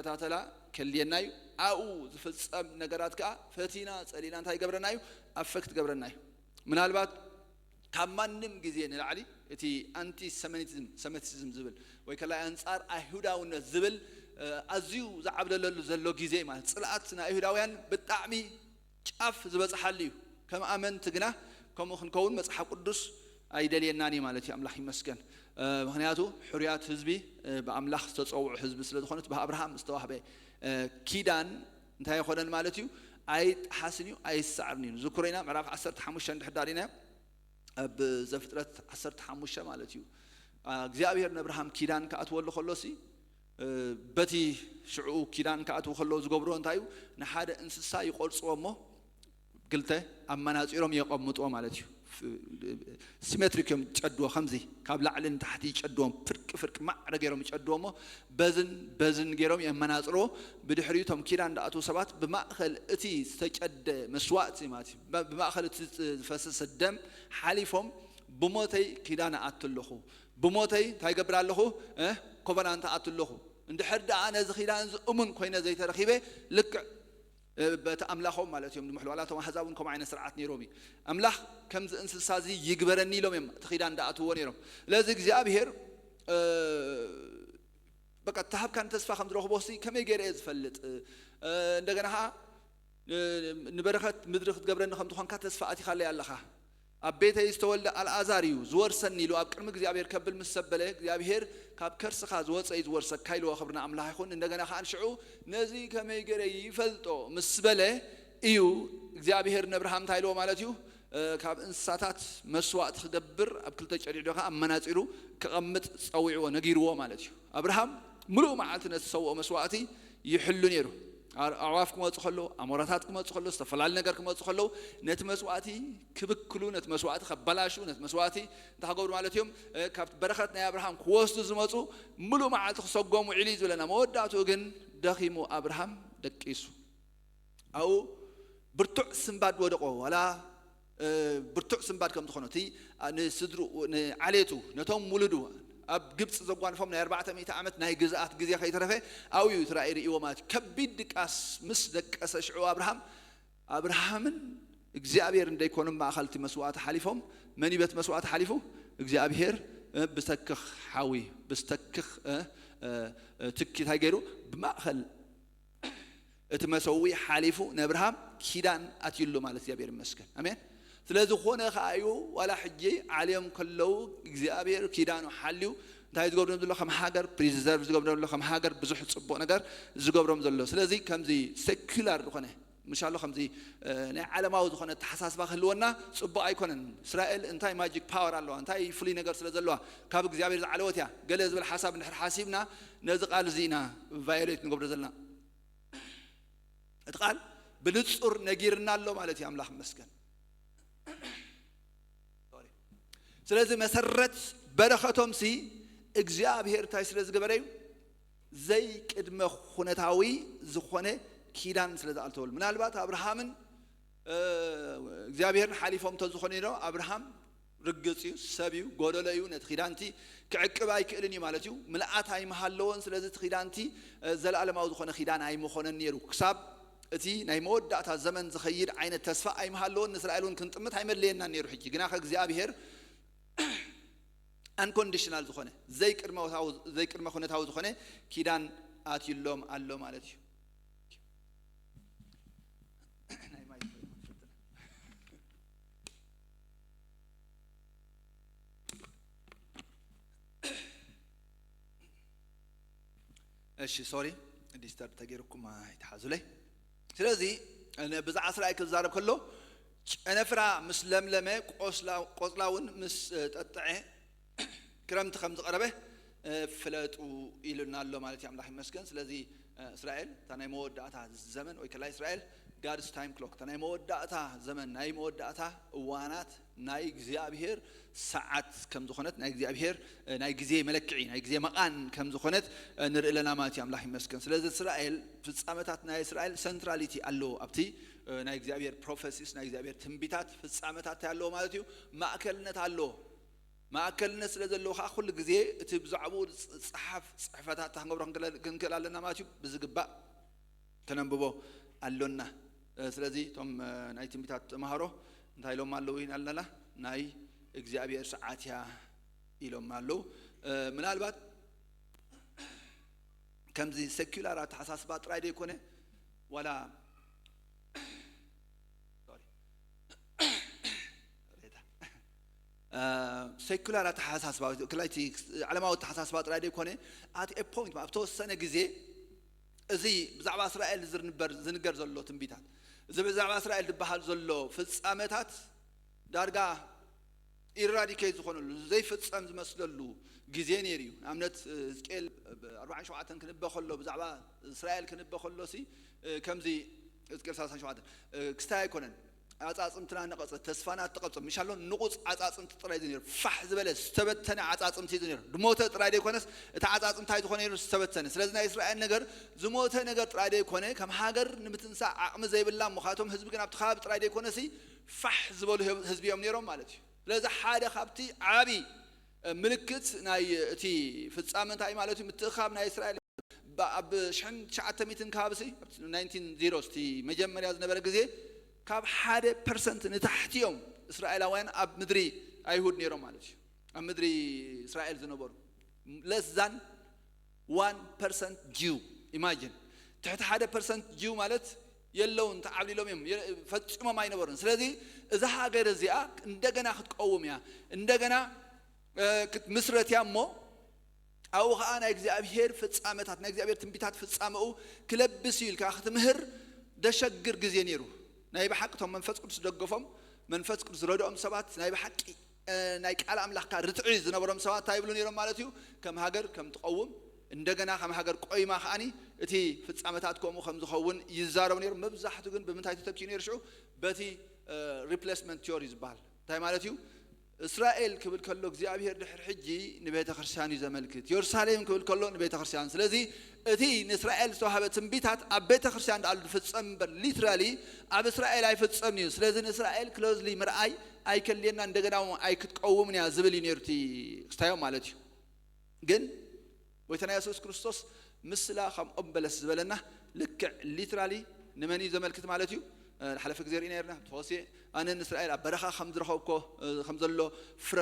ከታተላ ከልየና እዩ። ኣብኡ ዝፍጸም ነገራት ከኣ ፈቲና ጸሊእና እንታይ ይገብረና እዩ? ኣፈክት ገብረና እዩ። ምናልባት ካብ ማንም ግዜ ንላዕሊ እቲ ኣንቲ ሰሜቲዝም ዝብል ወይ ከላይ ኣንጻር ኣይሁዳውነት ዝብል ኣዝዩ ዝዓብለለሉ ዘሎ ግዜ ማለት ጽልኣት ናይ ኣይሁዳውያን ብጣዕሚ ጫፍ ዝበጽሓሉ እዩ። ከም ኣመንቲ ግና ከምኡ ክንከውን መጽሓፍ ቅዱስ ኣይደልየናን እዩ ማለት እዩ። ኣምላኽ ይመስገን። ምክንያቱ ሕሩያት ህዝቢ ብኣምላኽ ዝተጸውዑ ህዝቢ ስለ ዝኾኑት ብኣብርሃም ዝተዋህበ ኪዳን እንታይ ይኾነን ማለት እዩ? ኣይጠሓስን እዩ፣ ኣይሰዓርን እዩ። ዝክሮ ኢና ምዕራፍ ዓሰርተ ሓሙሽተ እንድሕር ዳሪና ኣብ ዘፍጥረት ዓሰርተ ሓሙሽተ ማለት እዩ እግዚኣብሔር ንኣብርሃም ኪዳን ክኣትወሉ ከሎሲ በቲ ሽዑ ኪዳን ክኣትዉ ከለዉ ዝገብርዎ እንታይ እዩ? ንሓደ እንስሳ ይቆርፅዎ እሞ ክልተ ኣመናፂሮም የቐምጥዎ ማለት እዩ። ሲሜትሪክ እዮም ጨድዎ ከምዚ ካብ ላዕሊ ንታሕቲ ይጨድዎም ፍርቂ ፍርቂ ማዕረ ገይሮም ይጨድዎ እሞ በዝን በዝን ገይሮም የመናፅርዎ። ብድሕሪኡ እቶም ኪዳን ዝኣትዉ ሰባት ብማእኸል እቲ ዝተጨደ መስዋእቲ ማለት እዩ ብማእኸል እቲ ዝፈሰሰ ደም ሓሊፎም ብሞተይ ኪዳን ኣኣቱ ኣለኹ ብሞተይ እንታይ ገብር ኣለኹ ኮቨናንት ኣኣቱ ኣለኹ። እንድሕር ደኣ ነዚ ኪዳን እዚ እሙን ኮይነ ዘይተረኺበ ልክዕ በቲ ኣምላኾም ማለት እዮም ንምሕሉ ዋላ እቶም ኣሕዛብ እውን ከምኡ ዓይነት ስርዓት ነይሮም እዩ። ኣምላኽ ከምዚ እንስሳ እዚ ይግበረኒ ኢሎም እዮም እቲ ኪዳን ደኣትዎ ነይሮም። ስለዚ እግዚኣብሄር በቃ ተሃብካን ተስፋ ከም ዝረኽቦ ሲ ከመይ ገይረ እየ ዝፈልጥ? እንደገና ከዓ ንበረኸት ምድሪ ክትገብረኒ ከም ዝኾንካ ተስፋ ኣቲኻለይ ኣለኻ። ኣብ ቤተይ ዝተወልደ ኣልኣዛር እዩ ዝወርሰኒ ኢሉ ኣብ ቅድሚ እግዚኣብሔር ከብል ምስ ሰበለ እግዚኣብሔር ካብ ከርስኻ ዝወፀ እዩ ዝወርሰካ ኢልዎ። ክብርና ኣምላኽ ይኹን። እንደገና ከዓ ንሽዑ ነዚ ከመይ ገይረ ይፈልጦ ምስ በለ እዩ እግዚኣብሔር ነብርሃም እንታይ ኢልዎ ማለት እዩ ካብ እንስሳታት መስዋእቲ ክገብር ኣብ ክልተ ጨዲዑ ከዓ ኣመናፂሩ ክቐምጥ ፀዊዕዎ ነጊርዎ ማለት እዩ። ኣብርሃም ምሉእ መዓልቲ ነቲ ዝሰውኦ መስዋእቲ ይሕሉ ነይሩ። ኣዕዋፍ ክመፁ ከለዉ ኣሞራታት ክመፁ ከለዉ ዝተፈላለዩ ነገር ክመፁ ከለዉ ነቲ መስዋእቲ ክብክሉ ነቲ መስዋእቲ ከበላሹ ነቲ መስዋእቲ እንታይ ክገብሩ ማለት እዮም ካብቲ በረኸት ናይ ኣብርሃም ክወስዱ ዝመፁ ምሉእ መዓልቲ ክሰጎም ውዒሉ እዩ ዝብለና። መወዳእትኡ ግን ደኺሙ ኣብርሃም ደቂሱ ኣብኡ ብርቱዕ ስንባድ ወደቆ ዋላ ብርቱዕ ስንባድ ከም ዝኾነ እቲ ንስድሩ ንዓሌቱ ነቶም ውሉዱ ኣብ ግብፂ ዘጓንፎም ናይ ኣርባዕተ ሚእቲ ዓመት ናይ ግዝኣት ግዜ ከይተረፈ ኣብኡ እዩ እቲ ራእይ ርእይዎ ማለት እዩ። ከቢድ ድቃስ ምስ ደቀሰ ሽዑ ኣብርሃም ኣብርሃምን እግዚኣብሔር እንደይኮኑ ማእኸል እቲ መስዋእቲ ሓሊፎም መን ይበት መስዋእቲ ሓሊፉ እግዚኣብሔር ብሰክኽ ሓዊ ብስተክኽ ትኪ እንታይ ገይሩ ብማእኸል እቲ መሰዊ ሓሊፉ ንኣብርሃም ኪዳን ኣትዩሉ ማለት እግዚኣብሔር ይመስገን ኣሜን። ስለዝኾነ ከዓ እዩ ዋላ ሕጂ ዓልዮም ከለዉ እግዚኣብሔር ኪዳኑ ሓልዩ እንታይ ዝገብሮም ዘሎ ከም ሃገር ፕሪዘርቭ ዝገብሮም ዘሎ ከም ሃገር ብዙሕ ፅቡቅ ነገር ዝገብሮም ዘሎ። ስለዚ ከምዚ ሴኩላር ዝኾነ ምሻሎ ከምዚ ናይ ዓለማዊ ዝኾነ ተሓሳስባ ክህልወና ፅቡቅ ኣይኮነን። እስራኤል እንታይ ማጂክ ፓወር ኣለዋ እንታይ ፍሉይ ነገር ስለ ዘለዋ ካብ እግዚኣብሔር ዝዓለወት እያ ገለ ዝብል ሓሳብ እንድሕር ሓሲብና ነዚ ቃል እዚ ኢና ቫዮሌት ንገብሮ ዘለና። እቲ ቃል ብንጹር ነጊርና ኣሎ ማለት እዩ። ኣምላኽ ይመስገን። ስለዚ መሰረት በረኸቶም ሲ እግዚኣብሔር እንታይ ስለ ዝገበረ እዩ? ዘይቅድመ ኩነታዊ ዝኾነ ኪዳን ስለ ዝኣልተወሉ ምናልባት ኣብርሃምን እግዚኣብሔርን ሓሊፎም እንተዝኾኑ ዶ ኣብርሃም ርግጽ እዩ፣ ሰብ እዩ፣ ጎደሎ እዩ። ነቲ ኪዳንቲ ክዕቅብ ኣይክእልን እዩ ማለት እዩ። ምልኣት ኣይምሃለዎን። ስለዚ እቲ ኪዳንቲ ዘለኣለማዊ ዝኾነ ኪዳን ኣይምኾነን ነይሩ። ክሳብ እቲ ናይ መወዳእታ ዘመን ዝኸይድ ዓይነት ተስፋ ኣይምሃለዎን። ንእስራኤል እውን ክንጥምት ኣይመድለየናን ነይሩ። ሕጂ ግና ከእግዚኣብሔር ኣንኮንዲሽናል ዝኾነ ዘይቅድመ ኩነታዊ ዝኾነ ኪዳን ኣትዩሎም ኣሎ ማለት እዩ። እሺ ሶሪ ዲስተርብ ተገይርኩም ኣይትሓዙለይ። ስለዚ ብዛዕባ እስራኤል ክዛረብ ከሎ ጨነፍራ ምስ ለምለመ ቆፅላ እውን ምስ ጠጥዐ ክረምቲ ከም ዝቐረበ ፍለጡ ኢሉና ኣሎ ማለት እዩ። ኣምላኽ ይመስገን። ስለዚ እስራኤል እታ ናይ መወዳእታ ዘመን ወይ ከላ እስራኤል ጋድስ ታይም ክሎክ እታ ናይ መወዳእታ ዘመን ናይ መወዳእታ እዋናት ናይ እግዚኣብሔር ሰዓት ከም ዝኾነት ናይ እግዚኣብሔር ናይ ግዜ መለክዒ ናይ ግዜ መቓን ከም ዝኾነት ንርኢ ኣለና ማለት እዩ። ኣምላኽ ይመስገን። ስለዚ እስራኤል ፍጻመታት ናይ እስራኤል ሰንትራሊቲ ኣለዎ ኣብቲ ናይ እግዚኣብሔር ፕሮፌሲስ ናይ እግዚኣብሔር ትንቢታት ፍጻመታት እንታይ ኣለዎ ማለት እዩ? ማእከልነት ኣለዎ። ማእከልነት ስለ ዘለዎ ከዓ ኩሉ ግዜ እቲ ብዛዕባኡ ዝፀሓፍ ፅሕፈታት ክንገብሮ ክንክእል ኣለና ማለት እዩ። ብዝግባእ ከነንብቦ ኣሎና። ስለዚ እቶም ናይ ትንቢታት ተምሃሮ እንታይ ኢሎም ኣለዉ ኢና ኣለና? ናይ እግዚኣብሔር ሰዓት እያ ኢሎም ኣለዉ። ምናልባት ከምዚ ሰኪላር ኣተሓሳስባ ጥራይ ዘይኮነ ዋላ ሰኩላር ኣተሓሳስባ ክላይቲ ዓለማዊ ኣተሓሳስባ ጥራይ ዘይኮነ ኣት ፖይንት ኣብ ተወሰነ ግዜ እዚ ብዛዕባ እስራኤል ዝንበር ዝንገር ዘሎ ትንቢታት እዚ ብዛዕባ እስራኤል ዝበሃል ዘሎ ፍጻመታት ዳርጋ ኢራዲኬት ዝኾነሉ ዘይፍጸም ዝመስለሉ ግዜ ነይሩ እዩ። ንኣብነት ህዝቅኤል ኣርባዓን ሸውዓተን ክንበ ከሎ ብዛዕባ እስራኤል ክንበ ከሎ ሲ ከምዚ ህዝቅኤል ሰላሳን ሸውዓተን ክስታይ ኣይኮነን ኣጻጽምትና ነቐጸ ተስፋና ትቐብጾ ምሻሎ ንቑጽ ኣጻጽምቲ ጥራይ ዝነይሩ ፋሕ ዝበለ ዝተበተነ ኣጻጽምቲ ዝነይሩ ድሞተ ጥራይ ዘይኮነስ እቲ ኣጻጽምታይ ዝኾነ ነይሩ ዝተበተነ ስለዚ ናይ እስራኤል ነገር ዝሞተ ነገር ጥራይ ዘይኮነ ከም ሃገር ንምትንሳእ ዓቕሚ ዘይብላ ምዃቶም ህዝቢ ግን ኣብቲ ከባቢ ጥራይ ዘይኮነሲ ፋሕ ዝበሉ ህዝቢ እዮም ነይሮም ማለት እዩ። ስለዚ ሓደ ካብቲ ዓቢ ምልክት ናይ እቲ ፍጻመ እንታይ ማለት እዩ? ምትእኻብ ናይ እስራኤል ኣብ ሽሕን ትሽዓተ ሚእትን ከባቢ ሲ ናይንቲን ዜሮ እቲ መጀመርያ ዝነበረ ግዜ ካብ ሓደ ፐርሰንት ንታሕቲ እዮም እስራኤላውያን ኣብ ምድሪ ኣይሁድ ነይሮም ማለት እዩ። ኣብ ምድሪ እስራኤል ዝነበሩ less than one percent Jew imagine ትሕቲ ሓደ ፐርሰንት ጂው ማለት የለውን ተዓብሊሎም እዮም ፈጺሞም ኣይነበሩን። ስለዚ እዛ ሃገር እዚኣ እንደገና ክትቀውም እያ እንደገና ክትምስረት እያ እሞ ኣብኡ ከዓ ናይ እግዚኣብሔር ፍጻመታት ናይ እግዚኣብሔር ትንቢታት ፍጻመኡ ክለብስ እዩ ኢልካ ክትምህር ደሸግር ግዜ ነይሩ። ናይ ብሓቂ እቶም መንፈስ ቅዱስ ዝደገፎም መንፈስ ቅዱስ ዝረድኦም ሰባት ናይ ብሓቂ ናይ ቃል ኣምላኽካ ርትዒ ዝነበሮም ሰባት እንታይ ይብሉ ነይሮም ማለት እዩ። ከም ሃገር ከም ትቐውም እንደገና ከም ሃገር ቆይማ ከዓኒ እቲ ፍጻመታት ከምኡ ከም ዝኸውን ይዛረቡ ነይሮም። መብዛሕቱ ግን ብምንታይ ተተኪኡ ነይሩ ሽዑ በቲ ሪፕሌስመንት ቲዮሪ ዝበሃል እንታይ ማለት እዩ? እስራኤል ክብል ከሎ እግዚኣብሔር ድሕር ሕጂ ንቤተ ክርስቲያን እዩ ዘመልክት። የሩሳሌም ክብል ከሎ ንቤተ ክርስቲያን። ስለዚ እቲ ንእስራኤል ዝተዋሃበ ትንቢታት ኣብ ቤተ ክርስቲያን ዳኣሉ ዝፍጸም እምበር ሊትራሊ ኣብ እስራኤል ኣይፍጸምን እዩ። ስለዚ ንእስራኤል ክሎዝሊ ምርኣይ ኣይከልየና እንደገና ኣይክትቀውምን እያ ዝብል እዩ ነይሩ እቲ ክስታዮም ማለት እዩ። ግን ጎይታና የሱስ ክርስቶስ ምስላ ከም ኦም በለስ ዝበለና ልክዕ ሊትራሊ ንመን እዩ ዘመልክት ማለት እዩ? ሓለፈ ግዜ ርኢና ነርና ተወሲ ኣነ ንእስራኤል ኣብ በረኻ ከም ዝረኸብኮ ከም ዘሎ ፍረ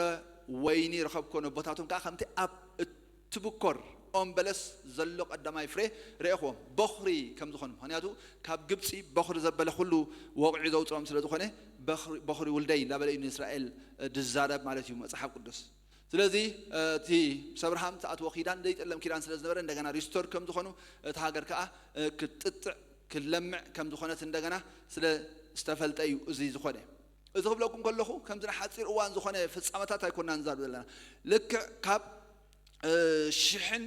ወይኒ ረኸብኮ ነቦታቶም ከዓ ከምቲ ኣብ እትብኮር ኦም በለስ ዘሎ ቀዳማይ ፍሬ ረእኽዎም በኹሪ ከም ዝኾኑ ምክንያቱ ካብ ግብፂ በኹሪ ዘበለ ኩሉ ወቕዒ ዘውፅኦም ስለ ዝኾነ በኹሪ ውልደይ እንዳበለ እዩ ንእስራኤል ድዛረብ ማለት እዩ መፅሓፍ ቅዱስ። ስለዚ እቲ ምስ ኣብርሃም ተኣትዎ ኪዳን ዘይጠለም ኪዳን ስለ ዝነበረ እንደገና ሪስቶር ከም ዝኾኑ እቲ ሃገር ከዓ ክትጥጥዕ ክለምዕ ከም ዝኾነት እንደገና ስለ ዝተፈልጠ እዩ እዚ ዝኾነ። እዚ ክብለኩም ከለኹ ከምዚ ንሓፂር እዋን ዝኾነ ፍፃመታት ኣይኮና ንዛር ዘለና ልክዕ ካብ ሽሕን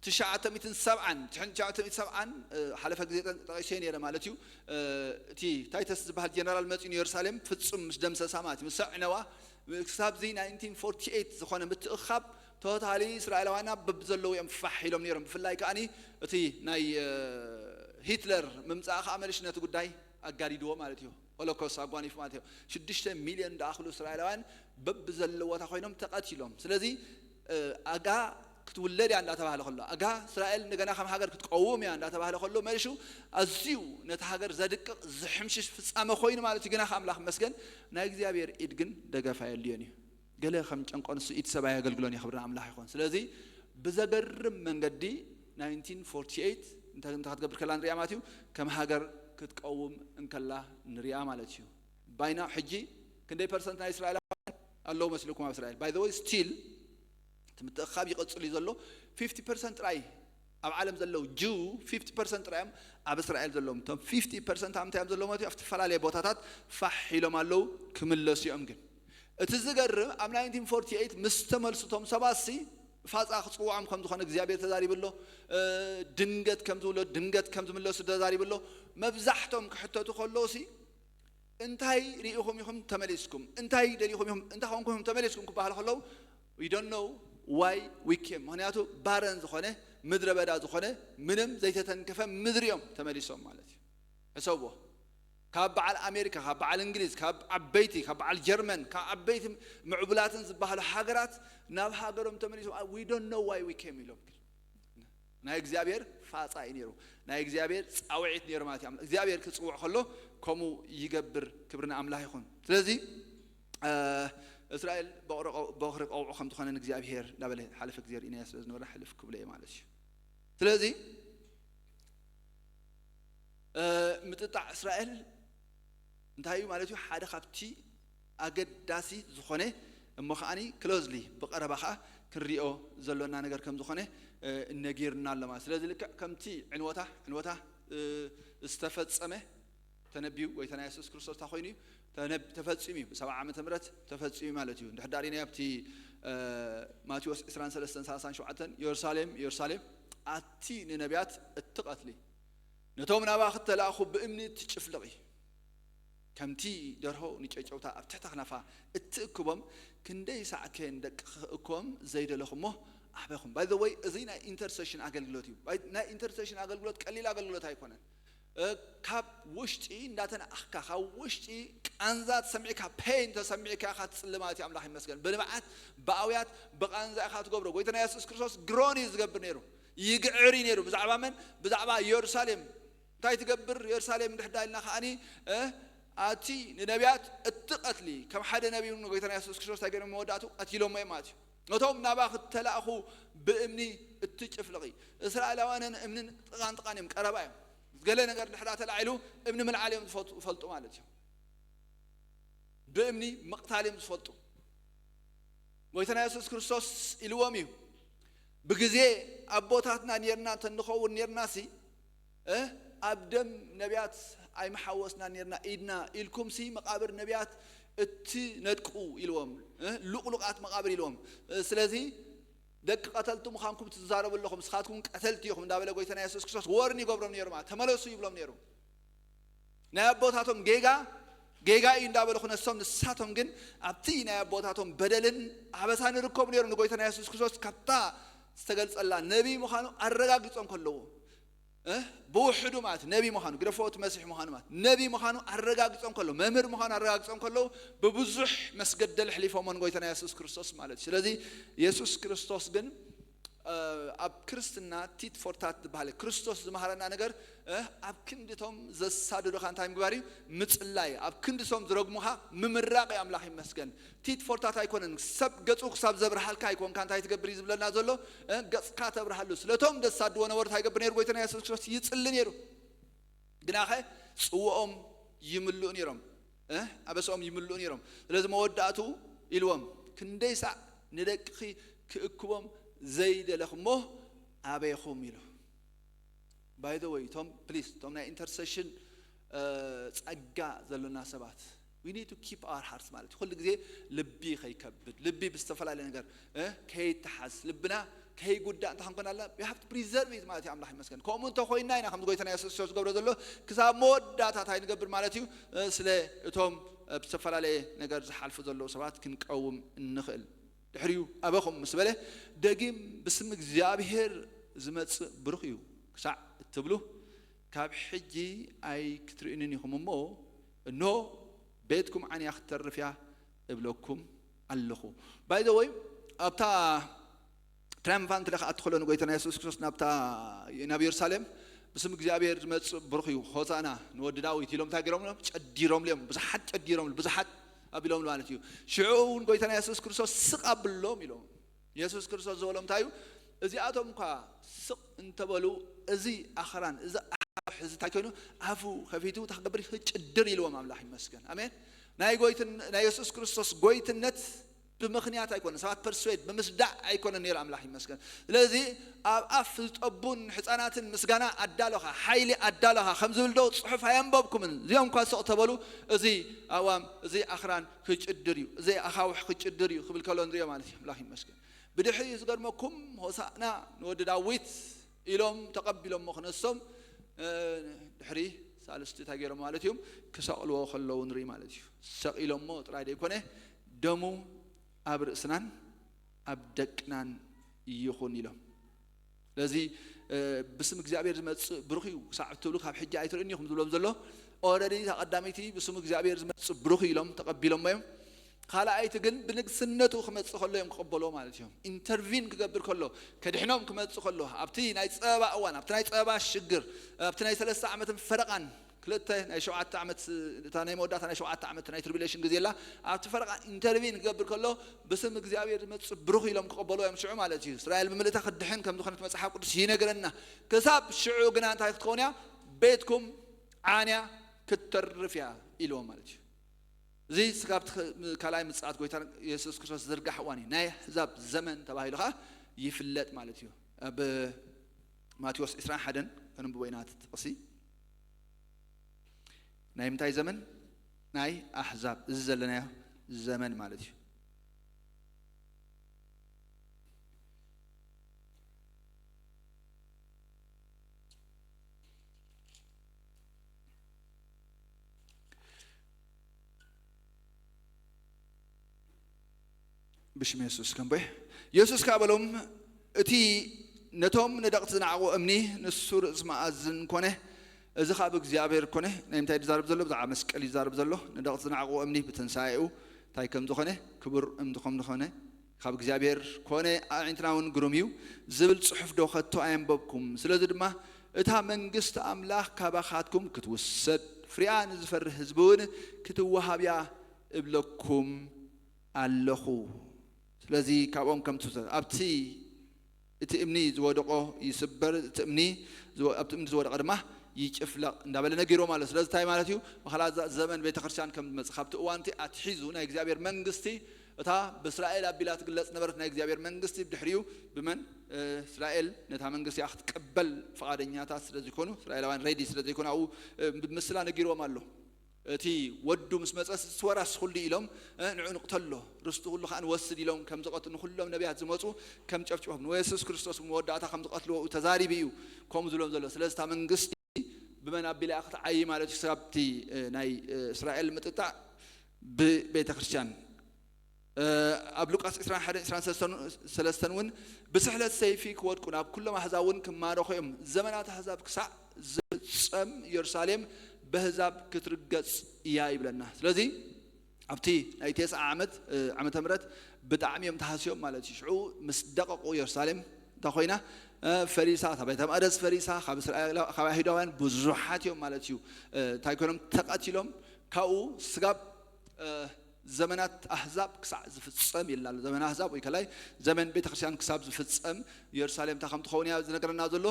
ትሽዓተ ሚእትን ሰብዓን ትሽን ትሽዓተ ሚእትን ሰብዓን ሓለፈ ግዜ ጠቂሰ ነይረ ማለት እዩ። እቲ ታይተስ ዝበሃል ጀነራል መፂኡ ንየሩሳሌም ፍፁም ምስ ደምሰሳ ማለት እዩ ምስ ኣዕነዋ ክሳብዚ ናይንቲን ፎርቲ ኤይት ዝኾነ ምትእኻብ ቶታሊ እስራኤላውያና በብዘለዉ እዮም ፋሕ ኢሎም ነይሮም። ብፍላይ ከዓኒ እቲ ናይ ሂትለር ምምፃእ ከዓ መለሽ ነቲ ጉዳይ ኣጋዲድዎ ማለት እዩ። ሆሎኮስት ኣጓኒፉ ማለት እዩ። ሽዱሽተ ሚልዮን ዝኣኽሉ እስራኤላውያን በብዘለዎ ቦታ ኮይኖም ተቐቲሎም። ስለዚ ኣጋ ክትውለድ እያ እንዳተባህለ ከሎ ኣጋ እስራኤል እንደገና ከም ሃገር ክትቀውም እያ እንዳተባህለ ከሎ መልሹ ኣዝዩ ነቲ ሃገር ዘድቅቕ ዝሕምሽሽ ፍጻመ ኮይኑ ማለት እዩ። ግና ከኣምላኽ መስገን ናይ እግዚኣብሔር ኢድ ግን ደገፍ ኣየድልዮን እዩ። ገለ ከም ጨንቆ ንሱ ኢድ ሰብ ኣየገልግሎን እዩ። ክብሪ ንኣምላኽ ይኹን። ስለዚ ብዘገርም መንገዲ ናይንቲን ፎርቲ ኤይት እንታይ እንታይ ክትገብር ከላ ንሪኣ ማለት እዩ። ከም ሃገር ክትቀውም እንከላ ንሪኣ ማለት እዩ። ባይና ሕጂ ክንደይ ፐርሰንት ናይ እስራኤላውያን ኣለዉ መስልኩም ኣብ እስራኤል? By the way still እቲ ምትእኻብ ይቕጽል እዩ ዘሎ። ፊፍቲ ፐርሰንት ጥራይ ኣብ ዓለም ዘለዉ ጅው ፊፍቲ ፐርሰንት ጥራይ እዮም ኣብ እስራኤል ዘለዉ። እቶም ፊፍቲ ፐርሰንት ኣብ ምንታይ እዮም ዘለዉ ማለት እዩ? ኣብ ዝተፈላለየ ቦታታት ፋሕ ኢሎም ኣለዉ። ክምለሱ እዮም ግን እቲ ዝገርም ኣብ ናይንቲን ፎርቲ ኤይት ምስ ተመልሱ እቶም ሰባት ሲ ፋፃ ክፅውዖም ከም ዝኾነ እግዚኣብሔር ተዛሪቡ ኣሎ። ድንገት ከም ዝውለዱ ድንገት ከም ዝምለሱ ተዛሪቡ ኣሎ። መብዛሕቶም ክሕተቱ ከለዉ ሲ እንታይ ርኢኹም ኢኹም ተመሊስኩም እንታይ ደሊኹም ኢኹም እንታይ ኮንኩም ኢኹም ተመሊስኩም ክበሃሉ ከለዉ we don't know why we came ምክንያቱ ባረን ዝኾነ ምድረ በዳ ዝኾነ ምንም ዘይተተንከፈ ምድሪ እዮም ተመሊሶም ማለት እዩ። ሕሰብዎ። ካብ በዓል ኣሜሪካ፣ ካብ በዓል እንግሊዝ፣ ካብ ዓበይቲ፣ ካብ በዓል ጀርመን፣ ካብ ዓበይቲ ምዕቡላትን ዝበሃሉ ሃገራት ናብ ሃገሮም ተመሊሶም፣ "We don't know why we came" ኢሎም። ናይ እግዚኣብሔር ፋፃ እዩ ነይሩ። ናይ እግዚኣብሔር ፃውዒት ነይሩ ማለት እዩ። እግዚኣብሔር ክፅውዕ ከሎ ከምኡ ይገብር። ክብሪ ንኣምላኽ ይኹን። ስለዚ እስራኤል በቕሪ ቀውዖ ከም ዝኾነ ንእግዚኣብሔር እንዳበለ ሓለፈ ግዜ ርኢናዮ ስለ ዝነበረ ሕልፍ ክብሎ እየ ማለት እዩ። ስለዚ ምጥጣዕ እስራኤል እንታይ እዩ ማለት እዩ? ሓደ ካብቲ ኣገዳሲ ዝኾነ እሞ ከዓኒ ክሎዝሊ ብቐረባ ከዓ ክንሪኦ ዘሎና ነገር ከም ዝኾነ ነጊርና ኣሎ ማለት። ስለዚ ልክዕ ከምቲ ዕንወታ ዕንወታ ዝተፈጸመ ተነቢዩ፣ ጎይታና የሱስ ክርስቶስ እንታይ ኮይኑ እዩ? ተፈጺሙ እዩ። ብሰብዓ ዓመተ ምህረት ተፈጺሙ ማለት እዩ። እንድሕር ዳሪና ኣብቲ ማቴዎስ ዕስራን ሰለስተን ሰላሳን ሸውዓተን፣ የሩሳሌም የሩሳሌም፣ ኣቲ ንነቢያት እትቐትሊ፣ ነቶም ናባኺ እተላእኹ ብእምኒ እትጭፍልቒ፣ ከምቲ ደርሆ ንጨጨውታ ኣብ ትሕቲ ኣኽናፋ እትእክቦም፣ ክንደይ ሳዕከ ንደቅኺ ክእክቦም ዘይደለኹ እሞ ኣበኹም። By the way፣ እዚ ናይ ኢንተርሴሽን ኣገልግሎት እዩ። ናይ ኢንተርሴሽን ኣገልግሎት ቀሊል ኣገልግሎት ኣይኮነን። ካብ ውሽጢ እንዳተናኣኽካ፣ ካብ ውሽጢ ቃንዛ ተሰሚዕካ፣ ፔን ተሰሚዕካ ኢኻ ትጽሊ ማለት እዩ። ኣምላኽ ይመስገን። ብንብዓት፣ ብኣውያት፣ ብቃንዛ ኢኻ ትገብሮ። ጎይታና የሱስ ክርስቶስ ግሮን እዩ ዝገብር ነይሩ፣ ይግዕር እዩ ነይሩ። ብዛዕባ መን? ብዛዕባ የሩሳሌም። እንታይ ትገብር የሩሳሌም እንድሕዳ ኢልና ከዓኒ ኣቲ ንነቢያት እትቐትሊ፣ ከም ሓደ ነቢይ ንጎይታና የሱስ ክርስቶስ እንታይ ገይሮም መወዳእቱ ቀቲሎሞ እዮም ማለት እዩ። ነቶም ናባኺ እተላእኹ ብእምኒ እትጭፍልቒ። እስራኤላውያንን እምንን ጥቓን ጥቓን እዮም፣ ቀረባ እዮም። ገለ ነገር እንድሕዳ ተላዒሉ እምኒ ምልዓል እዮም ዝፈልጡ ማለት እዩ። ብእምኒ ምቕታል እዮም ዝፈልጡ። ጎይታና የሱስ ክርስቶስ ኢልዎም እዩ፣ ብግዜ ኣቦታትና ኔርና እንተንኸውን ኔርናሲ ኣብ ደም ነቢያት ኣይምሓወስና ኔርና ኢድና ኢልኩምሲ መቓብር ነቢያት እትነድቁ ኢልዎም። ሉቕሉቓት መቓብር ኢልዎም። ስለዚ ደቂ ቀተልቲ ምዃንኩም ትዛረቡ ኣለኹም፣ ንስኻትኩም ቀተልቲ ኢኹም እንዳበለ ጎይታና የሱስ ክርስቶስ ወርን ይገብሮም ነይሩ ማለት ተመለሱ ይብሎም ነይሩ። ናይ ኣቦታቶም ጌጋ ጌጋ እዩ እንዳበሉ ክነሶም፣ ንሳቶም ግን ኣብቲ ናይ ኣቦታቶም በደልን ኣበሳን ይርከቡ ነይሩ። ንጎይታና የሱስ ክርስቶስ ካብታ ዝተገልጸላ ነቢይ ምዃኑ ኣረጋጊጾም ከለዉ ብውሕዱ ማለት ነቢ ምዃኑ ግደፎ እቲ መሲሕ ምዃኑ ማለት ነቢ ምዃኑ ኣረጋግጾም ከለዉ፣ መምህር ምዃኑ ኣረጋግጾም ከለዉ፣ ብብዙሕ መስገደል ሕሊፎሞ ንጎይታና የሱስ ክርስቶስ ማለት እዩ። ስለዚ የሱስ ክርስቶስ ግን ኣብ ክርስትና ቲት ፎርታት ዝበሃል ክርስቶስ ዝመሃረና ነገር ኣብ ክንድቶም ዘሳድዱኻ እንታይ ምግባር እዩ? ምጽላይ። ኣብ ክንድቶም ዝረግሙኻ ምምራቕ እዩ። ኣምላኽ ይመስገን። ቲት ፎርታት ኣይኮነን። ሰብ ገጹ ክሳብ ዘብርሃልካ ኣይኮንካ እንታይ ትገብር እዩ ዝብለና ዘሎ? ገጽካ ተብርሃሉ። ስለቶም ዘሳድዎ ነበሩ እንታይ ይገብር ነይሩ? ጎይታና የሱስ ክርስቶስ ይጽሊ ነይሩ። ግናኸ ጽውኦም ይምልኡ ነይሮም፣ ኣበስኦም ይምልኡ ነይሮም። ስለዚ መወዳእቱ ኢልዎም፣ ክንደይ ሳዕ ንደቅኺ ክእክቦም ዘይደለኹ እሞ ኣበይኹም ኢሉ። By the way፣ እቶም ፕሊስ እቶም ናይ ኢንተርሴሽን ጸጋ ዘሎና ሰባት፣ we need to keep our hearts ማለት ኩሉ ግዜ ልቢ ከይከብድ፣ ልቢ ብዝተፈላለየ ነገር ከይተሓዝ፣ ልብና ከይጉዳእ እንታይ ክንኮን ኣለና? We have to preserve it ማለት እዩ። ኣምላኽ ይመስገን። ከምኡ እንተኮይና ኢና ከምዚ ጎይታና የሱስ ክርስቶስ ዝገብሮ ዘሎ ክሳብ መወዳእታ እንታይ ንገብር ማለት እዩ? ስለ እቶም ብዝተፈላለየ ነገር ዝሓልፉ ዘለዉ ሰባት ክንቀውም እንኽእል። ድሕሪኡ ኣበኹም ምስ በለ ደጊም ብስም እግዚኣብሔር ዝመጽእ ብሩኽ እዩ ክሳዕ እትብሉ ካብ ሕጂ ኣይክትርእዩንን ኢኹም እሞ እንሆ ቤትኩም ዓንያ ክትተርፍ እያ እብለኩም ኣለኹ። By the way ኣብታ ትራያምፋንት ለካ ኣትኸሎ ንጎይታና የሱስ ክርስቶስ ናብታ ናብ የሩሳሌም ብስም እግዚኣብሔር ዝመጽእ ብሩኽ እዩ ሆሳና ንወዲ ዳዊት ኢሎም እንታይ ገይሮም ሎም ጨዲሮም ሎም ብዙሓት ጨዲሮም ብዙሓት ኣቢሎም ማለት እዩ። ሽዑ እውን ጎይታና የሱስ ክርስቶስ ስቕ ኣብሎም ኢሎም። የሱስ ክርስቶስ ዝበሎም እንታይ እዩ? እዚኣቶም እኳ ስቕ እንተበሉ እዚ ኣኽራን እዚ ኣኻውሕ እዚ እንታይ ኮይኑ ኣፉ ከፊቱ እንታይ ክገብር ክጭድር ኢልዎም ኣምላኽ ይመስገን። ኣሜን። ናይ ጎይትን ናይ የሱስ ክርስቶስ ጎይትነት ብምኽንያት ኣይኮነን። ሰባት ፐርስዌድ ብምስዳዕ ኣይኮነን ነይሩ ኣምላኽ ይመስገን። ስለዚ ኣብ ኣፍ ዝጠቡን ሕፃናትን ምስጋና ኣዳለኻ ሓይሊ ኣዳለኻ ከም ዝብል ዶ ጽሑፍ ኣየንበብኩምን? እዚኦም እኳ ስቕ ተበሉ እዚ ኣዋም እዚ ኣኽራን ክጭድር እዩ፣ እዚ ኣኻውሕ ክጭድር እዩ ክብል ከሎ ንሪኦ ማለት እዩ። ኣምላኽ ይመስገን። ብድሕሪኡ ዝገርመኩም ሆሳእና ንወዲ ዳዊት ኢሎም ተቐቢሎሞ ክነሶም ድሕሪ ሳልስቲ እንታይ ገይሮም ማለት እዮም ክሰቕልዎ ከለዉ ንርኢ ማለት እዩ። ሰቒሎሞ ጥራይ ዘይኮነ ደሙ ኣብ ርእስናን ኣብ ደቅናን ይኹን ኢሎም። ስለዚ ብስም እግዚኣብሔር ዝመፅእ ብሩኽ እዩ ክሳዕ እትብሉ ካብ ሕጂ ኣይትርእን ኢኹም ዝብሎም ዘሎ። ኦረዲ እታ ቀዳመይቲ ብስም እግዚኣብሔር ዝመፅእ ብሩኽ እዩ ኢሎም ተቐቢሎሞ እዮም። ካልኣይቲ ግን ብንግስነቱ ክመፅእ ከሎ እዮም ክቕበልዎ ማለት እዮም። ኢንተርቪን ክገብር ከሎ፣ ከድሕኖም ክመፅእ ከሎ፣ ኣብቲ ናይ ፀበባ እዋን፣ ኣብቲ ናይ ፀበባ ሽግር፣ ኣብቲ ናይ ሰለስተ ዓመትን ፈረቓን፣ ክልተ ናይ ሸውዓተ ዓመት፣ እታ ናይ መወዳእታ ናይ ሸውዓተ ዓመት ናይ ትሪቢሌሽን ግዜ ኣላ። ኣብቲ ፈረቓ ኢንተርቪን ክገብር ከሎ ብስም እግዚኣብሔር ዝመፅእ ብሩኽ ኢሎም ክቐበልዎ እዮም ሽዑ ማለት እዩ። እስራኤል ብምልእታ ክድሕን ከም ዝኾነት መፅሓፍ ቅዱስ ይነግረና። ክሳብ ሽዑ ግና እንታይ ክትኸውን እያ? ቤትኩም ዓንያ ክትተርፍ እያ ኢልዎም ማለት እዩ። እዚ ስጋብ ካልኣይ ምጽኣት ጎይታ የሱስ ክርስቶስ ዝርጋሕ እዋን እዩ። ናይ ኣሕዛብ ዘመን ተባሂሉ ኸዓ ይፍለጥ ማለት እዩ። ኣብ ማቴዎስ ዕስራን ሓደን ከነንብቦ ኢና እቲ ጥቕሲ። ናይ ምንታይ ዘመን? ናይ ኣሕዛብ፣ እዚ ዘለናዮ ዘመን ማለት እዩ። ብሽም የሱስ ከምቦይ። የሱስ ከኣ በሎም፣ እቲ ነቶም ነደቕቲ ዝነዓቑ እምኒ፣ ንሱ ርእሲ መኣዝን ኮነ፣ እዚ ኸኣ ብእግዚኣብሔር ኮነ። ናይ ምንታይ ዝዛረብ ዘሎ? ብዛዕባ መስቀል እዩ ዝዛረብ ዘሎ። ነደቕቲ ዝነዓቑ እምኒ ብትንሳኤኡ እንታይ ከም ዝኾነ፣ ክቡር እምኒ ከም ዝኾነ፣ ካብ እግዚኣብሔር ኮነ፣ ኣዒንትና እውን ግሩም እዩ ዝብል ጽሑፍ ዶ ከቶ ኣየንበብኩም? ስለዚ ድማ እታ መንግስቲ ኣምላኽ ካባኻትኩም ክትውሰድ፣ ፍሪኣ ንዝፈርህ ህዝቢ እውን ክትወሃብ እያ እብለኩም ኣለኹ። ስለዚ ካብኦም ከም ትውሰድ፣ ኣብቲ እቲ እምኒ ዝወደቆ ይስበር፣ እቲ እምኒ ዝወ-፣ ኣብቲ እምኒ ዝወደቀ ድማ ይጭፍለቕ እንዳበለ ነጊርዎም ኣሎ። ስለዚ እንታይ ማለት እዩ? መኸላ ዘ-፣ ዘመን ቤተክርስትያን ከም ዝመጽእ፣ ካብቲ እዋንቲ ኣትሒዙ ናይ እግዚኣብሔር መንግስቲ፣ እታ ብእስራኤል ኣቢላ ትግለጽ ነበረት ናይ እግዚኣብሔር መንግስቲ፣ ብድሕሪኡ ብመን? እ፣ እስራኤል ነታ መንግስቲ እያ ክትቀበል ፍቓደኛታት ስለ ዘይኮኑ፣ እስራኤላውያን ሬዲ ስለ ዘይኮኑ፣ ኣብኡ፣ እ፣ ብምስላ ነጊርዎም ኣሎ። እቲ ወዱ ምስ መጸ፣ "እቲ ወራስ ኩሉ ኢሎም፣ እ፣ ንዑ ንቕተሎ፣ ርስቱ ኩሉ ከኣ ንወስድ" ኢሎም ከም ዝቐት-፣ ንኹሎም ነቢያት ዝመጹ ከም ጨፍጭፎም፣ ንየሱስ ክርስቶስ መወዳእታ ከም ዝቐትልዎ ተዛሪቡ እዩ ከምኡ ዝብሎም ዘሎ። ስለዚ እታ መንግስቲ ብመን ኣቢላ እያ ክትዓዪ ማለት እዩ? ክሳብ እቲ፣ እ፣ ናይ፣ እ፣ እስራኤል ምጥጣዕ ብቤተ ክርስቲያን። እ፣ ኣብ ሉቃስ ዕስራን ሓደን ዕስራን ሰለስተን እውን፣ "ብስሕለት ሰይፊ ክወድቁ፣ ናብ ኩሎም ኣህዛብ እውን ክማረኹ እዮም። ዘመናት ኣህዛብ ክሳዕ ዝፍጸም፣ ኢየሩሳሌም በህዛብ ክትርገጽ እያ" ይብለና። ስለዚ ኣብቲ ናይ ተስዓ ዓመት፣ እ፣ ዓመተ ምህረት ብጣዕሚ እዮም ተሃስዮም ማለት እዩ። ሽዑ ምስ ደቐቑ፣ ኢየሩሳሌም እንታይ ኮይና? እ፣ ፈሪሳ፣ እታ ቤተ መቕደስ ፈሪሳ፣ ካብ እስራኤላ-፣ ካብ ኣይሁዳውያን ብዙሓት እዮም ማለት እዩ፣ እ፣ እንታይ ኮይኖም? ተቐቲሎም። ካብኡ ስጋብ፣ እ፣ ዘመናት ኣህዛብ ክሳዕ ዝፍጸም ይላል። ዘመን ኣህዛብ ወይ ከላይ ዘመን ቤተክርስትያን ክሳብ ዝፍጸም፣ ኢየሩሳሌም እንታይ ከም ትኸውን እያ ዝነግረና ዘሎ።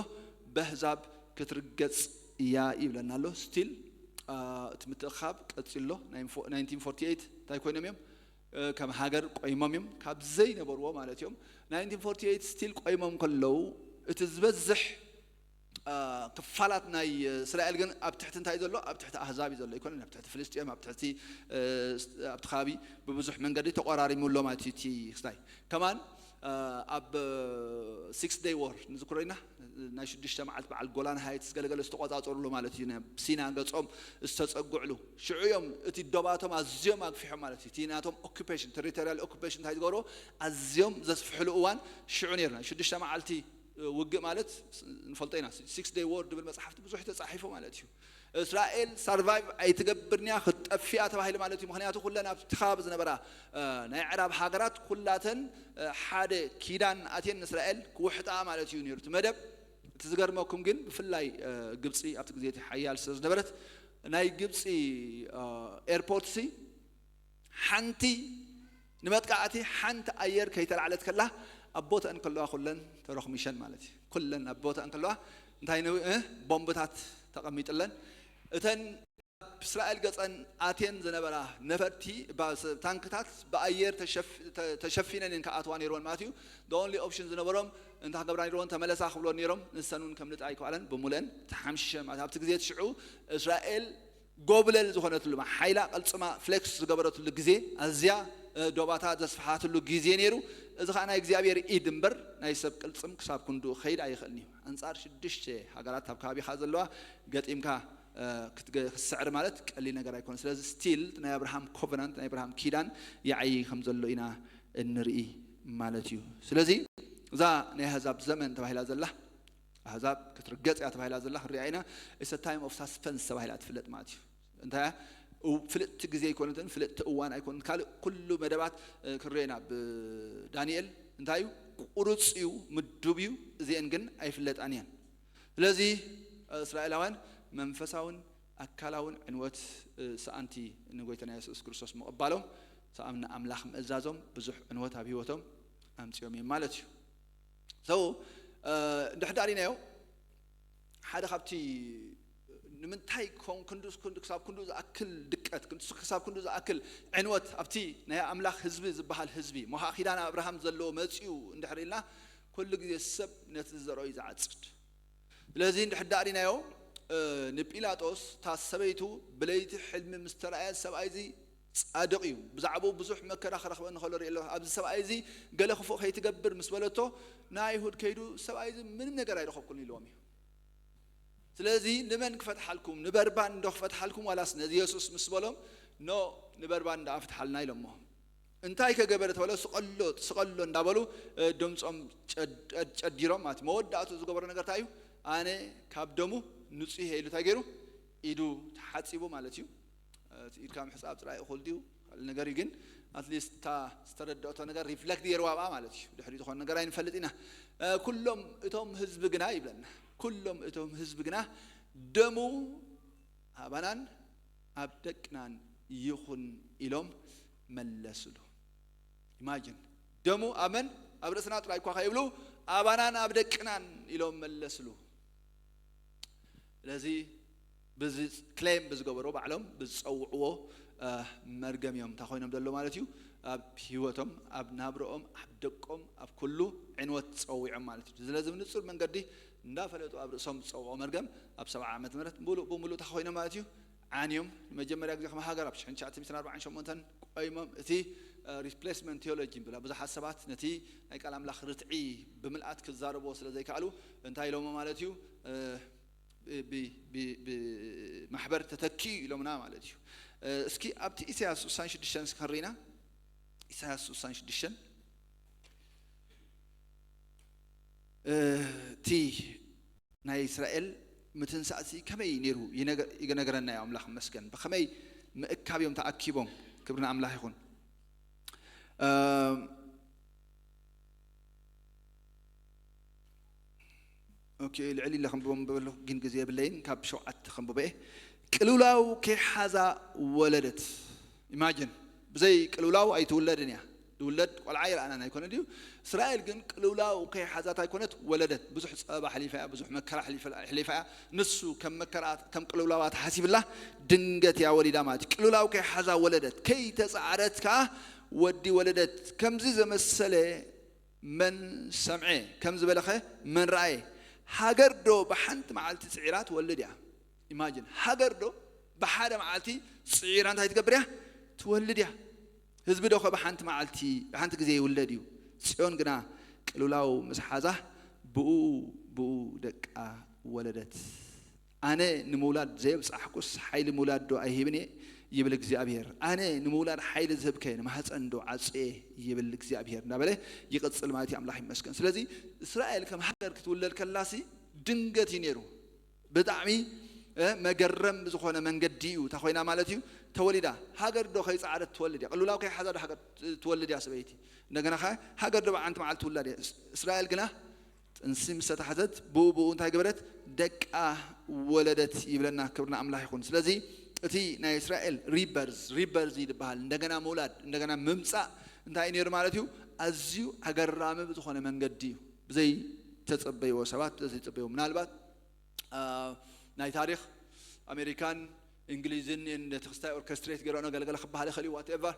በህዛብ ክትርገጽ እያ ይብለና ኣሎ። ስቲል፣ እ፣ እቲ ምትእኻብ ቀጺሎ። ናይንቲን ፎርቲ ኤይት እንታይ ኮይኖም እዮም? እ፣ ከም ሃገር ቆይሞም እዮም፣ ካብ ዘይነበርዎ ማለት እዮም። ናይንቲን ፎርቲ ኤይት ስቲል ቆይሞም ከለዉ፣ እቲ ዝበዝሕ፣ እ፣ ክፋላት ናይ እስራኤል ግን ኣብ ትሕቲ እንታይ እዩ ዘሎ? ኣብ ትሕቲ ኣህዛብ እዩ ዘሎ። ኣይኮነን ኣብ ትሕቲ ፍልስጤም፣ ኣብ ትሕቲ፣ እ፣ ኣብቲ ከባቢ ብብዙሕ መንገዲ ተቆራሪሙ ኣሎ ማለት እዩ። እቲ ክስታይ ከማን፣ እ፣ ኣብ ሲክስ ደይ ዎር ንዝክሮ ኢና፣ ናይ ሽዱሽተ መዓልቲ በዓል ጎላን ሃይትስ ገለገለ ዝተቆጻጸሩሉ ማለት እዩ። ናብ ሲና ገጾም ዝተጸግዕሉ ሽዑ እዮም። እቲ ዶባቶም ኣዝዮም ኣግፊሖም ማለት እዩ። እቲ ናቶም ኦኩፔሽን፣ ቴሪቶሪያል ኦኩፔሽን እንታይ ዝገብሮ፣ ኣዝዮም ዘስፍሕሉ እዋን ሽዑ ነይሩ። ናይ ሽዱሽተ መዓልቲ ውግእ ማለት ንፈልጦ ኢና። ሲክስ ደይ ዎር ድብል መጽሓፍቲ ብዙሕ ተጻሒፉ ማለት እዩ። እስራኤል ሳርቫይቭ ኣይትገብርንያ፣ ክትጠፍኣ ተባሂሉ ማለት እዩ። ምኽንያቱ ኩለን ኣብቲ ከባቢ ዝነበራ፣ እ፣ ናይ ዕራብ ሃገራት ኩላተን፣ እ፣ ሓደ ኪዳን ኣትየን ንእስራኤል ክውሕጣ ማለት እዩ ነይሩ እቲ መደብ። እቲ ዝገርመኩም ግን ብፍላይ፣ እ፣ ግብጺ ኣብቲ ግዜ እቲ ሓያል ስለ ዝነበረት ናይ ግብጺ፣ እ፣ ኤርፖርት ሲ ሓንቲ ንመጥቃዕቲ ሓንቲ ኣየር ከይተላዕለት ከላ ኣብ ቦታኣን ከለዋ ኩለን ተረኽሚሸን ማለት እዩ። ኩለን ኣብ ቦታኣን ከለዋ እንታይ ን-፣ እ፣ ቦምብታት ተቐሚጥለን። እተን ኣብ እስራኤል ገጸን ኣትየን ዝነበራ ነፈርቲ፣ ባ-፣ ስ-፣ ታንክታት ብኣየር ተሸፍ-፣ ተ-፣ ተሸፊነን እየን ክኣትዋ ነይርወን ማለት እዩ። The only option ዝነበሮም እንታይ ክገብራ ነይርወን? ተመለሳ ክብልወን ነይሮም። ንሰን እውን ከምልጣ ኣይከኣለን፣ ብምሉአን ተሓምሺሸን ማለት። ኣብቲ ግዜ እቲ ሽዑ እስራኤል ጎብለል ዝኾነትሉ፣ ሓይላ ቅልጽማ ፍሌክስ ዝገበረትሉ ግዜ፣ ኣዝያ፣ እ፣ ዶባታ ዘስፍሓትሉ ግዜ ነይሩ። እዚ ኸኣ ናይ እግዚኣብሔር ኢድ እምበር ናይ ሰብ ቅልጽም ክሳብ ክንድኡ ክኸይድ ኣይኽእልን እዩ። ኣንጻር ሽዱሽተ ሃገራት ኣብ ከባቢኻ ዘለዋ ገጢምካ፣ እ፣ ክትገ-፣ ክትስዕር ማለት ቀሊል ነገር ኣይኮነን። ስለዚ ስቲል ናይ ኣብርሃም ኮቨናንት፣ ናይ ኣብርሃም ኪዳን ይዓዪ ከም ዘሎ ኢና እንርኢ ማለት እዩ። ስለዚ እዛ ናይ ኣህዛብ ዘመን ተባሂላ ዘላ ኣህዛብ ክትርገጽ እያ ተባሂላ ዘላ ክንሪኣ ኢና። It's a time of suspense ተባሂላ ትፍለጥ ማለት እዩ። እንታይ እያ? እው-፣ ፍልጥቲ ግዜ ኣይኮነትን፣ ፍልጥቲ እዋን ኣይኮነትን። ካልእ ኩሉ መደባት፣ እ፣ ክንሪኦ ኢና። ብዳንኤል እንታይ እዩ? ቁሩጽ እዩ፣ ምዱብ እዩ፣ እዚአን ግን ኣይፍለጣን እየን። ስለዚ እስራኤላውያን መንፈሳውን ኣካላውን ዕንወት፣ እ፣ ሰኣንቲ ንጎይታና የሱስ ክርስቶስ ምቕባሎም፣ ሰኣም ንኣምላኽ ምእዛዞም ብዙሕ ዕንወት ኣብ ህይወቶም ኣምጺኦም እዮም ማለት እዩ። So፣ እ፣ እንድሕር ዳሪናዮ፣ ሓደ ካብቲ ንምንታይ ኮን-፣ ክንዱ-፣ ክንዱ-፣ ክሳብ ክንዱ ዝኣክል ድቀት፣ ክንዱ-፣ ክሳብ ክንዱ ዝኣክል ዕንወት ኣብቲ ናይ ኣምላኽ ህዝቢ ዝበሃል ህዝቢ፣ ሞሃ ኪዳን ኣብርሃም ዘለዎ መጺኡ እንድሕር ኢልና፣ ኩሉ ግዜ ሰብ ነቲ ዝዘርኦ እዩ ዝዓጽድ። ስለዚ እንድሕር ዳሪናዮ፣ እ፣ ንጲላጦስ እታ ሰበይቱ ብለይቲ ሕልሚ ምስ ተራእየ፣ ሰብኣይ እዚ ጻድቕ እዩ፣ ብዛዕባኡ ብዙሕ መከራ ክረኽበኒ ከሎ ርኢ ኣለኹ፣ ኣብዚ ሰብኣይ እዚ ገለ ክፉእ ከይትገብር ምስ በለቶ፣ ንኣይሁድ ከይዱ፣ ሰብኣይ እዚ ምንም ነገር ኣይረኸብኩን ኢልዎም እዩ። ስለዚ ንመን ክፈትሓልኩም? ንበርባን እንዶ ክፈትሓልኩም ዋላስ ነዚ የሱስ ምስ በሎም፣ ኖ፣ ንበርባን እንዳ ፍትሓልና ኢሎሞ። እንታይ ከገበረ ተበለ፣ ስቐሎ፣ ስቐሎ እንዳበሉ፣ እ፣ ድምፆም ጨድ-፣ ጨድ-፣ ጨዲሮም ማለት። መወዳእቱ ዝገበሮ ነገር እንታይ እዩ? ኣነ ካብ ደሙ ንጹህ እየ ኢሉ እንታይ ገይሩ? ኢዱ ተሓጺቡ ማለት እዩ። እ፣ እቲ ኢድካ ምሕጻብ ጥራይ እኹል ድዩ? ካልእ ነገር እዩ፣ ግን ኣትሊስት እታ ዝተረድኦቶ ነገር ሪፍለክት ገይርዋ ኣብኣ ማለት እዩ። ድሕሪ ዝኾነ ነገር ኣይንፈልጥ ኢና። እ፣ ኩሎም እቶም ህዝቢ ግና ይብለና፣ ኩሎም እቶም ህዝቢ ግና ደሙ ኣባናን ኣብ ደቅናን ይኹን ኢሎም መለስሉ። ኢማጂን፣ ደሙ ኣብ መን? ኣብ ርእስና ጥራይ እኳ ከይብሉ ኣባናን ኣብ ደቅናን ኢሎም መለስሉ። ስለዚ ብዚ ክሌም ብዝገበሩ ባዕሎም ብዝጸውዕዎ፣ እ፣ መርገም እዮም እንታይ ኮይኖም ዘሎ ማለት እዩ። ኣብ ህይወቶም፣ ኣብ ናብረኦም፣ ኣብ ደቆም፣ ኣብ ኩሉ ዕንወት ጸዊዖም ማለት እዩ። ስለዚ ብንጹር መንገዲ እንዳፈለጡ ኣብ ርእሶም ዝጸውዖ መርገም ኣብ ሰብዓ ዓመተ ምህረት ሙሉእ ብሙሉእ እንታይ ኮይኖም ማለት እዩ። ዓንዮም ንመጀመርያ ግዜ ከም ሃገር ኣብ ሽሕን ትሽዓተ ሚእትን ኣርባዓን ሸሞንተን ቆይሞም። እቲ፣ እ፣ ሪፕሌስመንት ቴዎሎጂ ይብላ። ብዙሓት ሰባት ነቲ ናይ ቃል ኣምላኽ ርትዒ ብምልኣት ክዛረብዎ ስለ ዘይከኣሉ እንታይ ኢሎሞ ማለት እዩ? እ፣ ብ-፣ ብ-፣ ብ-፣ ማሕበር ተተኪ ኢሎምና ማለት እዩ። እ፣ እስኪ ኣብቲ ኢሳያስ ስሳን ሽዱሽተን እስኪ ክንርኢና። ኢሳያስ ስሳን ሽዱሽተን፣ እ፣ እቲ ናይ እስራኤል ምትንሳእሲ ከመይ ነይሩ ይነገ-፣ ይነገረና እዩ። ኣምላኽ ይመስገን። ብኸመይ ምእካብ እዮም ተኣኪቦም። ክብሪ ንኣምላኽ ይኹን። እ፣ ኦኬ፣ ልዕል ኢለ ከንብቦም በለኹ፣ ግን ግዜ የብለይን። ካብ ሸውዓተ ከንብቦ እየ። ቅልውላው ከይሓዛ ወለደት። ኢማጅን፣ ብዘይ ቅልውላው ኣይትውለድን እያ። ዝውለድ ቆልዓ ይረኣናን ኣይኮነ ድዩ? እስራኤል ግን ቅልውላው ከይሓዛት ኣይኮነት ወለደት። ብዙሕ ጸበባ ሓሊፋ እያ፣ ብዙሕ መከራ ሓሊፈ-፣ ሓሊፋ እያ። ንሱ ከም መከራ፣ ከም ቅልውላዋ ተሓሲብላ ድንገት እያ ወሊዳ ማለት እዩ። ቅልውላው ከይሓዛ ወለደት፣ ከይተጻዕረት ከኣ ወዲ ወለደት። ከምዚ ዘመሰለ መን ሰምዐ? ከም ዝበለኸ መን ረኣየ? ሃገር ዶ ብሓንቲ መዓልቲ ጽዒራ ትወልድ እያ? ኢማጂን፣ ሃገር ዶ ብሓደ መዓልቲ ጽዒራ እንታይ ትገብር እያ? ትወልድ እያ። ህዝቢ ዶ ኸ ብሓንቲ መዓልቲ፣ ብሓንቲ ግዜ ይውለድ እዩ? ጽዮን ግና ቅልውላው ምስ ሓዛ ብኡ፣ ብኡ ደቃ ወለደት። ኣነ ንምውላድ ዘየብጻሕኩስ ሓይሊ ምውላድ ዶ ኣይህብን እየ? ይብል እግዚኣብሔር። ኣነ ንምውላድ ሓይሊ ዝህብከ ንማህፀን ዶ ዓጽየ? ይብል እግዚኣብሔር፣ እንዳበለ ይቕጽል ማለት እዩ። ኣምላኽ ይመስገን። ስለዚ እስራኤል ከም ሃገር ክትውለድ ከላሲ ድንገት እዩ ነይሩ። ብጣዕሚ፣ እ፣ መገረም ዝኾነ መንገዲ እዩ። እታ ኮይና ማለት እዩ ተወሊዳ። ሃገር ዶ ከይጸዓረት ትወልድ እያ? ቅልውላው ከይሓዛ ዶ ሃገር ትወልድ እያ ሰበይቲ? እንደገና ኸ ሃገር ዶ ብሓንቲ መዓልቲ ትውላድ እያ? እስ-፣ እስራኤል ግና ጥንሲ ምስ ተታሕዘት ብኡ ብኡ እንታይ ገበረት? ደቃ ወለደት ይብለና። ክብርና ኣምላኽ ይኹን። ስለዚ እቲ ናይ እስራኤል ሪበርዝ፣ ሪበርዝ ይበሃል፣ እንደገና ምውላድ፣ እንደገና ምምጻእ እንታይ እዩ ነይሩ ማለት እዩ? ኣዝዩ ኣገራሚ ብዝኾነ መንገዲ እዩ። ብዘይ ተጸበይዎ፣ ሰባት ብዘይ ተጸበይዎ። ምናልባት፣ አ፣ ናይ ታሪኽ ኣሜሪካን እንግሊዝን ነቲ ክስታይ ኦርኬስትሬት ገይረኦ ገልገለ ክበሃል ይኽእል እዩ። ዋትኤቨር፣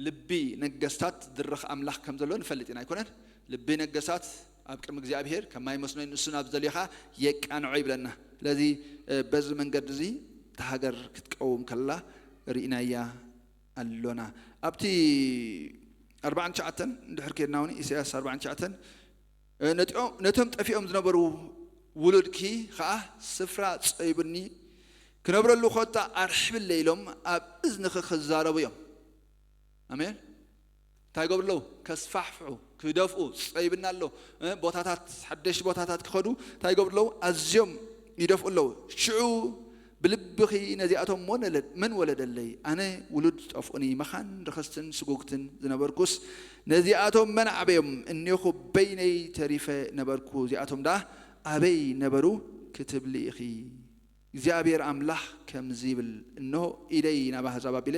ልቢ ነገስታት ዝድርኽ ኣምላኽ ከም ዘሎ ንፈልጥ ኢና ኣይኮነን? ልቢ ነገስታት ኣብ ቅድሚ እግዚኣብሔር ከም ማይ መስኖ እዩ፣ ንሱ ናብ ዝደልዮ ኸኣ የቃንዖ ይብለና። ስለዚ፣ እ፣ በዚ መንገዲ እዚ እታ ሃገር ክትቀውም ከላ ርኢናያ ኣሎና። ኣብቲ ኣርባዓን ትሽዓተን እንድሕር ኬድና እውን፣ ኢሳያስ ኣርባዓን ትሽዓተን፣ እ፣ ነጢኦም-፣ ነቶም ጠፊኦም ዝነበሩ ውሉድኪ ኸኣ ስፍራ ጸይቡኒ፣ ክነብረሉ ኮታ ኣርሕብለይ ኢሎም ኣብ እዝንኺ ክዛረቡ እዮም። ኣሜን። እንታይ ይገብሩ ኣለዉ? ከስፋሕፍሑ፣ ክደፍኡ፣ ጸይብና ኣሎ። እ፣ ቦታታት፣ ሓደሽ ቦታታት ክኸዱ እንታይ ይገብሩ ኣለዉ? ኣዝዮም ይደፍኡ ኣለዉ። ሽዑ ብልብኺ ነዚኣቶም መን ወለድ-፣ መን ወለደለይ? ኣነ ውሉድ ዝጠፍኡኒ መኻን ርኽስትን ስጉግትን ዝነበርኩስ ነዚኣቶም መን ዓበዮም? እኔኹ በይነይ ተሪፈ ነበርኩ፣ እዚኣቶም ደኣ ኣበይ ነበሩ? ክትብሊ ኢኺ። እግዚኣብሔር ኣምላኽ ከምዚ ይብል፣ እንሆ ኢደይ ናብ ኣህዛብ ኣቢለ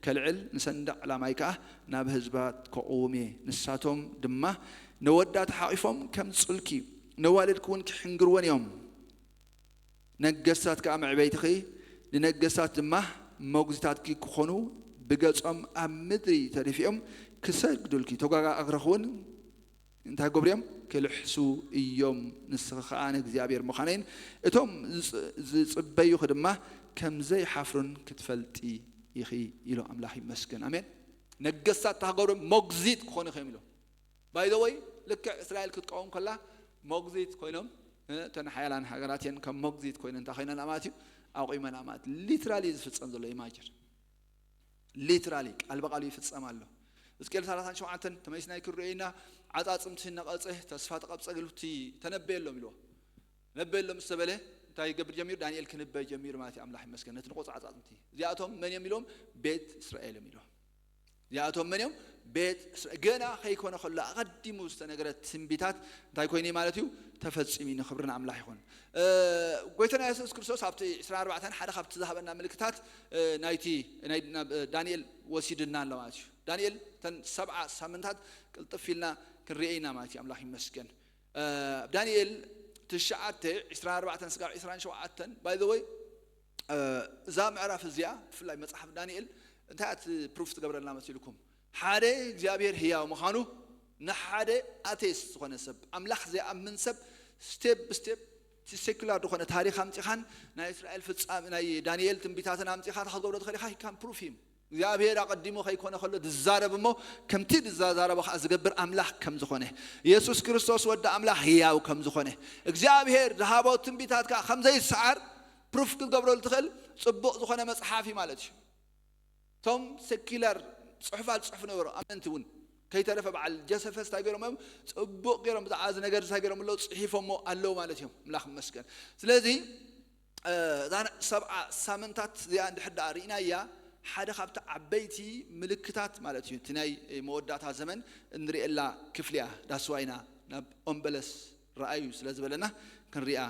ከልዕል፣ ንሰንዳዕ ላማይ ከኣ ናብ ህዝባት ከቕውም እየ። ንሳቶም ድማ ነወዳት ሓቒፎም ከምጽኡልኪ፣ ነዋልድኪ እውን ክሕንግርወን እዮም። ነገስታት ከኣ መዕበይትኺ፣ ንነገስታት ድማ መጉዚታትኪ ክኾኑ፣ ብገጾም ኣብ ምድሪ ተደፊኦም ክሰግዱልኪ፣ ተጓጋ እግርኺ እውን እንታይ ክገብሩ እዮም? ክልሕሱ እዮም። ንስኺ ከኣ ንእግዚኣብሔር ምዃነይን እቶም ዝጽ-፣ ዝጽበዩኺ ድማ ከም ዘይሓፍሩን ክትፈልጢ ኢኺ ኢሉ ኣምላኽ ይመስገን። ኣሜን። ነገስታት እንታይ ክገብሩ እዮም? ሞግዚት ክኾኑ እዮም ኢሉ። ባይ ዘ ወይ ልክዕ እስራኤል ክትቀውም ከላ ሞግዚት ኮይኖም፣ እ፣ እተን ሓያላን ሃገራት እየን ከም ሞግዚት ኮይነን እንታይ ኮይነን ማለት እዩ? ኣቑመን ማለት ሊትራሊ ዝፍጸም ዘሎ ኢማጅን ሊትራሊ ቃል ብቃሉ ይፍጸም ኣሎ። ሕዝቅኤል ሰላሳን ሸውዓተን ተመሊስና ክንርእዮ ኢና። ዓጻጽምቲ ነቐጸ፣ ተስፋ ተቐብጸ ግልብቲ ተነበየሎም ኢልዎ። ተነበየሎም ምስ ተበለ እንታይ ይገብር ጀሚሩ? ዳንኤል ክንበ ጀሚሩ ማለት እዩ። ኣምላኽ ይመስገን። ነቲ ንቑጽ ዓጻጽምቲ እዚኣቶም መን እዮም ኢሎም? ቤት እስራኤል እዮም ኢልዎም። እዚኣቶም መን እዮም? ቤት እስራኤል። ገና ከይኮነ ከሎ ኣቐዲሙ ዝተነገረ ትንቢታት እንታይ ኮይኑ እዩ ማለት እዩ? ተፈጺሙ እዩ። ንኽብሪ ንኣምላኽ ይኹን። እ፣ ጎይታና የሱስ ክርስቶስ ኣብቲ ዕስራን ኣርባዕተን ሓደ ካብቲ ዝሃበና ምልክታት፣ እ፣ ናይቲ ናይ ናብ፣ እ፣ ዳንኤል ወሲድና ኣሎ ማለት እዩ። ዳንኤል እተን ሰብዓ ሳምንታት ቅልጥፍ ኢልና ክንርእየ ኢና ማለት እዩ። ኣምላኽ ይመስገን። እ፣ ኣብ ዳንኤል ትሽዓተ ዕስራን ኣርባዕተን ስጋብ ዕስራን ሸውዓተን፣ ባይ ዘ ወይ፣ እ፣ እዛ ምዕራፍ እዚኣ ብፍላይ መጽሓፍ ዳንኤል እንታይ እያ እቲ ፕሩፍ ትገብረልና መሲልኩም? ሓደ እግዚኣብሔር ህያው ምዃኑ ንሓደ ኣቴስት ዝኾነ ሰብ፣ ኣምላኽ ዘይኣምን ሰብ፣ ስቴፕ ብስቴፕ እቲ ሴኩላር ዝኾነ ታሪኽ ኣምጺኻን ናይ እስራኤል ፍጻሜ፣ ናይ ዳንኤል ትንቢታትን ኣምጺኻ እንታይ ክትገብሮ ትኽእል ኢኻ? He can prove him። እግዚኣብሔር ኣቐዲሙ ከይኮነ ከሎ ዝዛረብ እሞ ከምቲ ዝዛረቦ ከኣ ዝገብር ኣምላኽ ከም ዝኾነ፣ የሱስ ክርስቶስ ወዲ ኣምላኽ ህያው ከም ዝኾነ፣ እግዚኣብሔር ዝሃቦ ትንቢታት ከኣ ከም ዘይሰዓር ፕሩፍ ክትገብረሉ ትኽእል ጽቡቕ ዝኾነ መጽሓፍ እዩ ማለት እዩ። እቶም ሴኪላር ጽሑፋት ዝጽሕፉ ነበሩ፣ ኣመንቲ እውን ከይተረፈ በዓል ጀሰፈስ እንታይ ገይሮም እዮም? ጽቡቕ ገይሮም ብዛዕባ እዚ ነገር እንታይ ገይሮም ኣለዉ? ጽሒፎሞ ኣለዉ ማለት እዮም። ኣምላኽ ይመስገን። ስለዚ፣ እ፣ እዛ ሰብዓ ሳምንታት እዚኣ እንድሕር ደኣ ርኢናያ፣ ሓደ ካብቲ ዓበይቲ ምልክታት ማለት እዩ፣ እቲ ናይ መወዳእታ ዘመን እንርእየላ ክፍሊ እያ። ዳስዋ ኢና ናብ ኦምበለስ ረኣዩ ስለ ዝበለና ክንሪኣ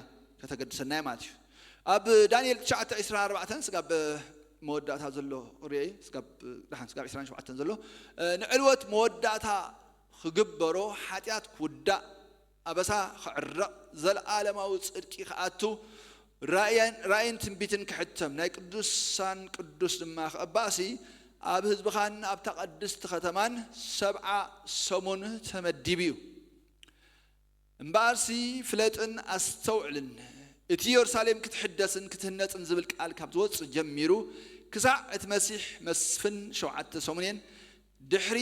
ከተገድሰና እያ ማለት እዩ። ኣብ ዳንኤል ትሽዓተ ዕስራን ኣርባዕተን ስጋብ መወዳእታ ዘሎ ርኤ፣ ስጋብ ደሓን ስጋብ ዕስራን ሸውዓተን ዘሎ፣ እ፣ ንዕልወት መወዳእታ ክግበሮ፣ ሓጢኣት ክውዳእ፣ ኣበሳ ክዕረቕ፣ ዘለኣለማዊ ጽድቂ ክኣቱ፣ ራእያን፣ ራእይን ትንቢትን ክሕተም፣ ናይ ቅዱሳን ቅዱስ ድማ ክቕባእሲ፣ ኣብ ህዝብኻን ኣብታ ቅድስቲ ከተማን ሰብዓ ሰሙን ተመዲቡ እዩ። እምበኣርሲ ፍለጥን ኣስተውዕልን፣ እቲ የሩሳሌም ክትሕደስን ክትህነጽን ዝብል ቃል ካብ ዝወጽእ ጀሚሩ፣ ክሳዕ እቲ መሲሕ መስፍን ሸውዓተ ሰሙን እየን። ድሕሪ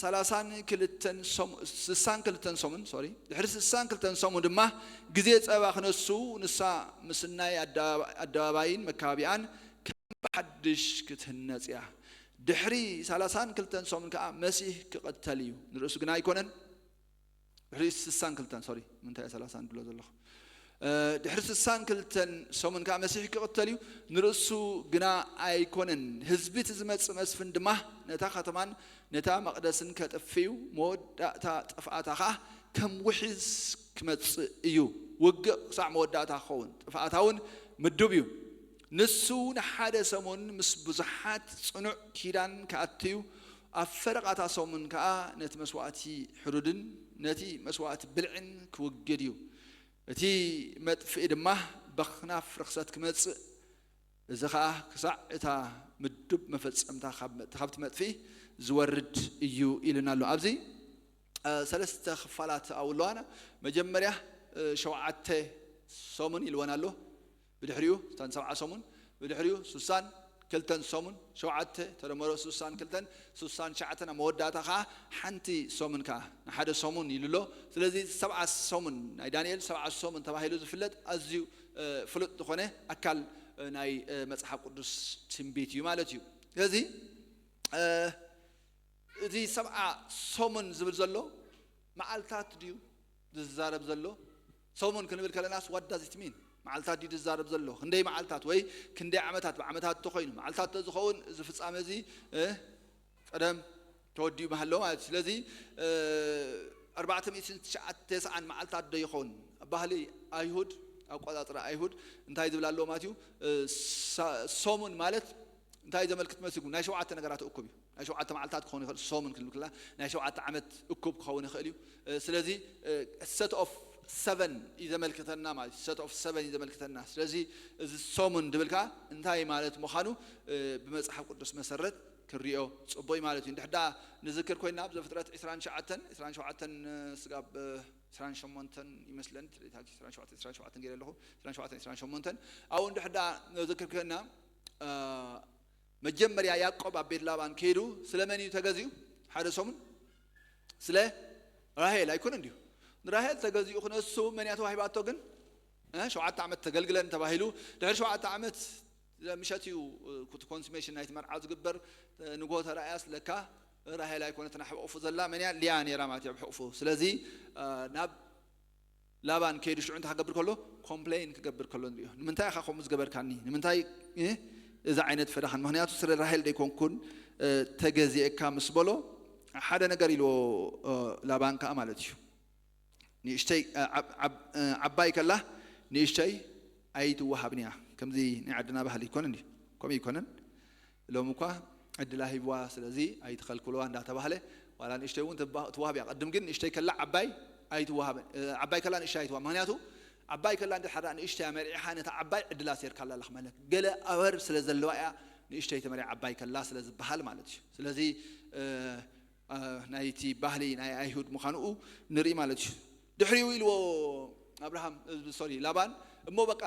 ሰላሳን ክልተን ሰሙ-፣ ስሳን ክልተን ሰሙን፣ ሶሪ፣ ድሕሪ ስሳን ክልተን ሰሙን ድማ ግዜ ጸባ ክነሱ፣ ንሳ ምስናይ ኣደባባ-፣ ኣደባባይን መካባቢኣን ከም ብሓድሽ ክትህነጽ እያ። ድሕሪ ሰላሳን ክልተን ሰሙን ከኣ መሲሕ ክቕተል እዩ። ንርእሱ ግና ኣይኮነን። ድሕሪ ስሳን ክልተን፣ ሶሪ፣ ምንታይ እየ ሰላሳን ድብሎ ዘለኹ? እ፣ ድሕሪ ስሳን ክልተን ሰሙን ከኣ መሲሕ ክቕተል እዩ፣ ንርእሱ ግና ኣይኮነን። ህዝቢ እቲ ዝመጽእ መስፍን ድማ ነታ ከተማን ነታ መቕደስን ከጥፍእ እዩ፣ መወዳእታ ጥፍኣታ ከኣ ከም ውሒዝ ክመጽእ እዩ። ውግእ ክሳዕ መወዳእታ ክኸውን፣ ጥፍኣታ እውን ምዱብ እዩ። ንሱ ንሓደ ሰሙን ምስ ብዙሓት ጽኑዕ ኪዳን ክኣቱ እዩ፣ ኣብ ፈረቓታ ሰሙን ከኣ ነቲ መስዋእቲ ሕሩድን ነቲ መስዋእቲ ብልዕን ክውግድ እዩ። እቲ መጥፍኢ ድማ በኽናፍ ርኽሰት ክመጽእ፣ እዚ ኸኣ ክሳዕ እታ ምዱብ መፈጸምታ ካብ መ-፣ ካብቲ መጥፍኢ ዝወርድ እዩ ኢሉና ኣሎ። ኣብዚ፣ እ፣ ሰለስተ ክፋላት ኣብኡ ኣለዋና። መጀመርያ፣ እ፣ ሸውዓተ ሰሙን ኢልወን ኣሎ። ብድሕሪኡ እተን ሰብዓ ሰሙን፣ ብድሕሪኡ ስሳን ክልተን ሰሙን፣ ሸውዓተ ተደመሮ ስሳን ክልተን፣ ስሳን ትሽዓተን፣ ኣብ መወዳእታ ኸዓ ሓንቲ ሰሙን ከኣ ንሓደ ሰሙን ኢሉ ኣሎ። ስለዚ ሰብዓ ሰሙን፣ ናይ ዳንኤል ሰብዓ ሰሙን ተባሂሉ ዝፍለጥ ኣዝዩ፣ እ፣ ፍሉጥ ዝኾነ ኣካል፣ እ፣ ናይ፣ እ፣ መጽሓፍ ቅዱስ ትንቢት እዩ ማለት እዩ። ስለዚ፣ እ፣ እዚ ሰብዓ ሰሙን ዝብል ዘሎ መዓልታት ድዩ ዝዛረብ ዘሎ? ሰሙን ክንብል ከለናስ what does it mean? መዓልታት ድዩ ዝዛረብ ዘሎ? ክንደይ መዓልታት ወይ ክንደይ ዓመታት? ብዓመታት እንተኾይኑ መዓልታት እንተዝኸውን እዚ ፍጻመ እዚ እ፣ ቀደም ተወዲኡ ምሃሎ ማለት እዩ። ስለዚ እ፣ ኣርባዕተ ሚእትን ትሽዓተ ተስዓን መዓልታት ዶ ይኸውን? ኣብ ባህሊ ኣይሁድ፣ ኣቆጻጽራ ኣይሁድ እንታይ ዝብል ኣለዎ ማለት እዩ? እ፣ ሳ- ሰሙን ማለት እንታይ ዘመልክት መሲልኩም? ናይ ሸውዓተ ነገራት እኩብ እዩ። ናይ ሸውዓተ መዓልታት ክኸውን ይኽእል፣ ሰሙን ክንብል ከለና ናይ ሸውዓተ ዓመት እኩብ ክኸውን ይኽእል እዩ። እ፣ ስለዚ set of seven እዩ ዘመልክተና ማለት እዩ። Set of seven እዩ ዘመልክተና። ስለዚ እዚ ሰሙን ድብል ከዓ እንታይ ማለት ምዃኑ እ፣ ብመጽሓፍ ቅዱስ መሰረት ክንሪኦ ጽቡቕ እዩ ማለት እዩ። እንድሕዳ ንዝክር ኮይና ኣብ ዘፍጥረት ዕስራን ትሽዓተን፣ ዕስራን ሸውዓተን ስጋብ ዕስራን ሸሞንተን ይመስለን፣ ዕስራን ሸውዓተን፣ ዕስራን ሸውዓተን ገይረ ኣለኹ፣ ዕስራን ሸውዓተን፣ ዕስራን ሸሞንተን ኣብኡ እንድሕዳ ንዝክር ኮይና እ፣ መጀመርያ ያዕቆብ ኣብ ቤት ላባን ከይዱ ስለመን እዩ ተገዚኡ? ሓደ ሰሙን ስለ ራሄል ኣይኮነን ድዩ? ንራሄል ተገዚኡ ክነሱ መን እያ ተዋሂባቶ ግን? እ፣ ሸውዓተ ዓመት ተገልግለን ተባሂሉ። ድሕሪ ሸውዓተ ዓመት ምሸት እዩ እቲ ኮንሱሜሽን ናይቲ መርዓ ዝግበር። ንጎ ተራእያስ ለካ ራሄል ኣይኮነትን ኣብ ሕቑፉ ዘላ፣ መን እያ? ሊያ ነይራ ማለት እዩ ኣብ ሕቑፉ። ስለዚ እ፣ ናብ ላባን ከይዱ ሽዑ እንታይ ክገብር ከሎ? ኮምፕሌን ክገብር ከሎ ንሪኦ። ንምንታይ ኢኻ ከምኡ ዝገበርካኒ? ንምንታይ እ፣ እዚ ዓይነት ፈዳኻን? ምኽንያቱ ስለ ራሄል ደይኮንኩን እ፣ ተገዚእካ ምስ በሎ ሓደ ነገር ኢልዎ እ፣ ላባን ከዓ ማለት እዩ። ንእሽተይ እ፣ ዓብ- ዓብ- እ፣ ዓባይ ከላ ንእሽተይ ኣይትወሃብን እያ። ከምዚ ናይ ዓድና ባህሊ ይኮን እንዲ ከምኡ ይኮነን። ሎም እኳ ዕድላ ሂብዋ ስለዚ ኣይትኸልክልዋ እንዳተባህለ ዋላ ንእሽተይ እውን ትባ- ትወሃብ እያ። ቅድም ግን ንእሽተይ ከላ ዓባይ ኣይትወሃብን እ፣ ዓባይ ከላ ንእሽተይ ኣይትወሃብ። ምክንያቱ ዓባይ ከላ እንድሕር ንእሽተይ ኣመሪዕኻ ነታ ዓባይ ዕድላ ሴርካላ ኣለኽ ማለት ገለ ኣወር ስለ ዘለዋ እያ ንእሽተይ ተመሪዓ ዓባይ ከላ ስለ ዝበሃል ማለት እዩ። ስለዚ እ፣ እ፣ ናይቲ ባህሊ ናይ ኣይሁድ ምዃንኡ ንርኢ ማለት እዩ። ድሕሪኡ ኢልዎ ኣብርሃም እ፣ ሶሪ ላባን እሞ በቃ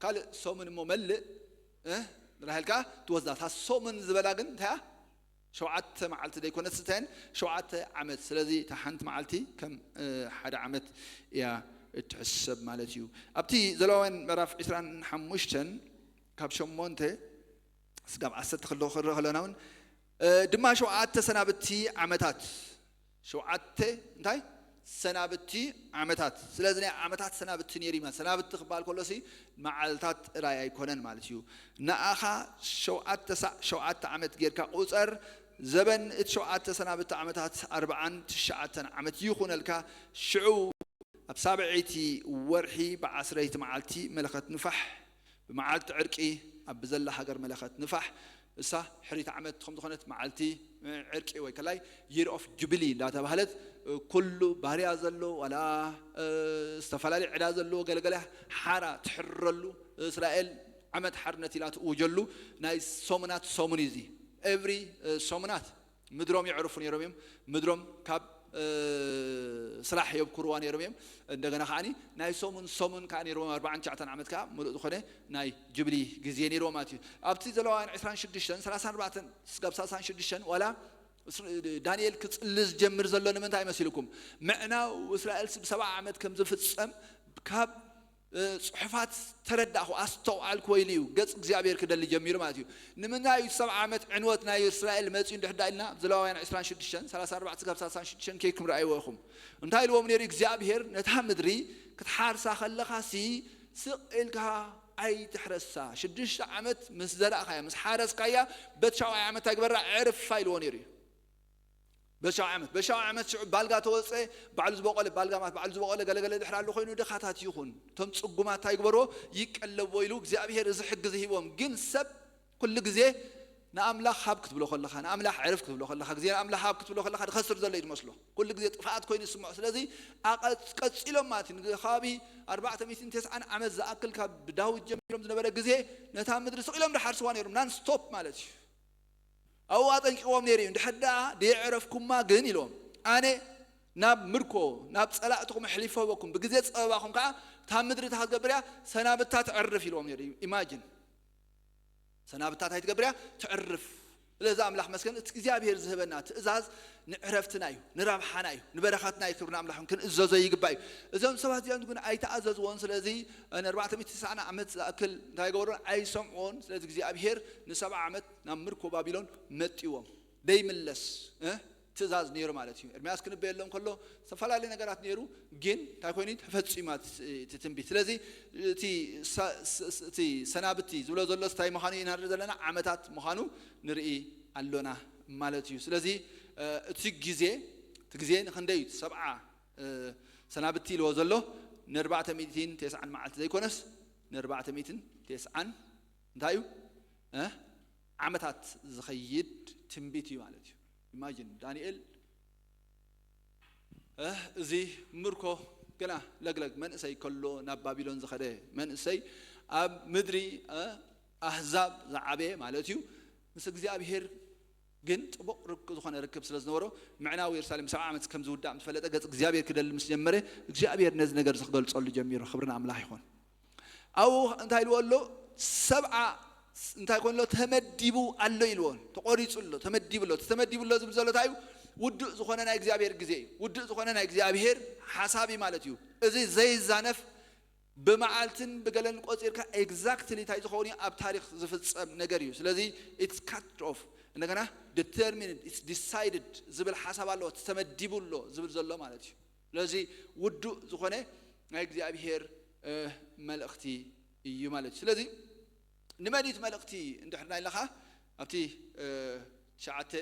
ካልእ ሰሙን እሞ መልእ እ፣ ንራሄል ከዓ ትወስዳ። እታ ሰሙን ዝበላ ግን እንታይ እያ? ሸውዓተ መዓልቲ ዘይኮነት ስታየን ሸውዓተ ዓመት። ስለዚ እታ ሓንቲ መዓልቲ ከም እ፣ ሓደ ዓመት እያ እትሕሰብ ማለት እዩ። ኣብቲ ዘለዋውያን ምዕራፍ ዕስራን ሓሙሽተን ካብ ሸሞንተ ስጋብ ዓሰርተ ክልተ ክርኢ ከለና እውን እ፣ ድማ ሸውዓተ ሰናብቲ ዓመታት ሸውዓተ እንታይ ሰናብቲ ዓመታት። ስለዚ ናይ ዓመታት ሰናብቲ ነይሩ ማለት ሰናብቲ ክበሃል ከሎ ሲ መዓልታት ጥራይ ኣይኮነን ማለት እዩ። ንኣኻ ሸውዓተ ሳዕ ሸውዓተ ዓመት ጌርካ ቁፀር። ዘበን እቲ ሸውዓተ ሰናብቲ ዓመታት ኣርብዓን ትሽዓተን ዓመት ይኹነልካ። ሽዑ ኣብ ሳብዐይቲ ወርሒ ብዓስረይቲ መዓልቲ መለኸት ንፋሕ ብመዓልቲ ዕርቂ ኣብ ብዘላ ሃገር መለኸት ንፋሕ እሳ ሕሪት ዓመት ከም ዝኾነት መዓልቲ ዕርቂ ወይ ከላይ year of jubilee እንዳተባህለት ኩሉ ባርያ ዘሎ ዋላ እ፣ ዝተፈላለየ ዕዳ ዘለዎ ገለገለ ሓራ ትሕረሉ እስራኤል ዓመት ሓርነት ኢላ ትእውጀሉ ናይ ሰሙናት ሰሙን እዩ እዚ። ኤቭሪ ሰሙናት ምድሮም የዕርፉ ነይሮም እዮም። ምድሮም ካብ እ፣ ስራሕ የብኩርዋ ነይሮም እዮም። እንደገና ከዓ ናይ ሰሙን ሰሙን ከዓ ነይሮም ኣርባዓን ትሽዓተን ዓመት ከዓ ምሉእ ዝኾነ ናይ ጅብሊ ግዜ ነይሮም ማለት እዩ። ኣብቲ ዘለዋውያን ዕስራን ሽዱሽተን ሰላሳን ኣርባዕተን ስጋብ ሰላሳን ሽዱሽተን ዋላ ዳንኤል ክፅሊ ዝጀምር ዘሎ ንምንታይ መሲልኩም? ምዕናው እስራኤል ብሰብዓ ዓመት ከም ዝፍፀም ካብ እ፣ ጽሑፋት ተረዳእኹ፣ ኣስተውዓልኩ። ወይሉ እዩ ገጽ እግዚኣብሔር ክደሊ ጀሚሩ ማለት እዩ። ንምንታይ እዩ ሰብዓ ዓመት ዕንወት ናይ እስራኤል መጺኡ እንድሕር ዳ ኢልና፣ ዘለዋውያን ዕስራን ሽዱሽተን፣ ሰላሳ ኣርባዕተ ክሳብ ሰላሳ ሽዱሽተ ከይኩም ረኣይዎ ኢኹም። እንታይ ኢልዎም ነይሩ እግዚኣብሔር? ነታ ምድሪ ክትሓርሳ ከለኻ ሲ ስቕ ኢልካ ኣይትሕረሳ። ሽዱሽተ ዓመት ምስ ዘራእካያ፣ ምስ ሓረስካያ፣ በቲ ሻውዓይ ዓመት እንታይ ግበራ? ዕርፋ ኢልዎ ነይሩ እዩ። በሻው ዓመት በሻው ዓመት ሽዑ ባልጋ ተወፀ። ባዕሉ ዝበቆለ ባልጋ ማለት ባዕሉ ዝበቆለ ገለገለ ድሕር ኣሎ ኮይኑ ድኻታት ይኹን እቶም ፅጉማት እንታይ ግበርዎ? ይቀለብዎ ኢሉ እግዚኣብሔር እዚ ሕጊ ዝሂቦም። ግን ሰብ ኩሉ ግዜ ንኣምላኽ ሃብ ክትብሎ ከለኻ፣ ንኣምላኽ ዕርፍ ክትብሎ ከለኻ፣ ግዜ ንኣምላኽ ሃብ ክትብሎ ከለኻ ድኸስር ዘሎ እዩ ዝመስሎ። ኩሉ ግዜ ጥፍኣት ኮይኑ ይስምዖ። ስለዚ ኣቐ- ቀፂሎም ማለት እዩ። ንከባቢ ኣርባዕተ ሚእትን ተስዓን ዓመት ዝኣክል ካብ ዳዊት ጀሚሮም ዝነበረ ግዜ ነታ ምድሪ ስቕ ኢሎም ድሓርስዋ ነይሮም። ናን ስቶፕ ማለት እዩ። ኣብኡ ኣጠንቂቕዎም ነይሩ እዩ። እንድሕር ደኣ ደየዕረፍኩማ ግን ኢልዎም፣ ኣነ ናብ ምርኮ ናብ ጸላእትኹም ኣሕሊፈ ህበኩም፣ ብግዜ ጸበባኹም ከኣ እታ ምድሪ እታ ክትገብር እያ፣ ሰናብታ ትዕርፍ ኢልዎም ነይሩ እዩ። ኢማጂን፣ ሰናብታ እንታይ ትገብር እያ? ትዕርፍ። ስለዚ ኣምላኽ መስገን፣ እቲ እግዚኣብሔር ዝህበና ትእዛዝ ንዕረፍትና እዩ፣ ንረብሓና እዩ፣ ንበረኸትና እዩ። ክብሪ ንኣምላኽ ይኹን። ክንእዘዞ ይግባእ እዩ። እዞም ሰባት እዚኦም ግን ኣይተኣዘዝዎን። ስለዚ ንኣርባዕተ ሚእቲ ተስዓን ዓመት ዝኣክል እንታይ ገበሩን? ኣይሰምዕዎን። ስለዚ እግዚኣብሔር ንሰብዓ ዓመት ናብ ምርኮ ባቢሎን መጥዎም ደይምለስ እ? ትእዛዝ ነይሩ ማለት እዩ። ኤርምያስ ክንበየሎም ከሎ ዝተፈላለዩ ነገራት ነይሩ፣ ግን እንታይ ኮይኑ ተፈጺማ እቲ ትንቢት። ስለዚ እቲ ሰናብቲ ዝብሎ ዘሎ እንታይ ምዃኑ ኢና ንርኢ ዘለና፣ ዓመታት ምዃኑ ንርኢ ኣሎና ማለት እዩ። ስለዚ እቲ ግዜ እቲ ግዜ ንክንደይ እዩ? ሰብዓ ሰናብቲ ኢልዎ ዘሎ ንኣርባዕተ ሚእትን ተስዓን መዓልቲ ዘይኮነስ ንኣርባዕተ ሚእትን ተስዓን እንታይ እዩ ዓመታት ዝኸይድ ትንቢት እዩ ማለት እዩ። ኢማጂን ዳንኤል እዚ ምርኮ ገና ለግለግ መንእሰይ ከሎ ናብ ባቢሎን ዝኸደ መንእሰይ ኣብ ምድሪ ኣህዛብ ዝዓበየ ማለት እዩ። ምስ እግዚኣብሄር ግን ጥቡቕ ርክ ዝኾነ ርክብ ስለ ዝነበሮ ምዕናው የሩሳሌም ሰብዓ ዓመት ከም ዝውዳእ ምስ ፈለጠ ገጽ እግዚኣብሔር ክደሊ ምስ ጀመረ እግዚኣብሔር ነዚ ነገር ዝክገልጸሉ ጀሚሩ። ክብርን ኣምላኽ ይኹን። ኣብኡ እንታይ ኢልዎ ኣሎ? ሰብዓ እንታይ ኮንሎ ተመዲቡ ኣሎ ኢልዎ። ተቆሪጹ ኣሎ፣ ተመዲቡ ኣሎ። ተመዲቡ ኣሎ ዝብል ዘሎ እንታይ እዩ? ውዱእ ዝኾነ ናይ እግዚኣብሔር ግዜ እዩ። ውዱእ ዝኾነ ናይ እግዚኣብሔር ሓሳብ እዩ ማለት እዩ። እዚ ዘይዛነፍ ብመዓልትን ብገለን ቆጺርካ ኤግዛክትሊ እንታይ ዝኸውን እዩ ኣብ ታሪኽ ዝፍጸም ነገር እዩ። ስለዚ it's cut off እንደገና determined it's decided ዝብል ሓሳብ ኣለዎ። ተመዲቡ ኣሎ ዝብል ዘሎ ማለት እዩ። ስለዚ ውዱእ ዝኾነ ናይ እግዚኣብሔር መልእኽቲ እዩ ማለት እዩ። ስለዚ ንመን እዩ እቲ መልእኽቲ እንድሕር ናይ ኣለኻ ኣብቲ ትሽዓተ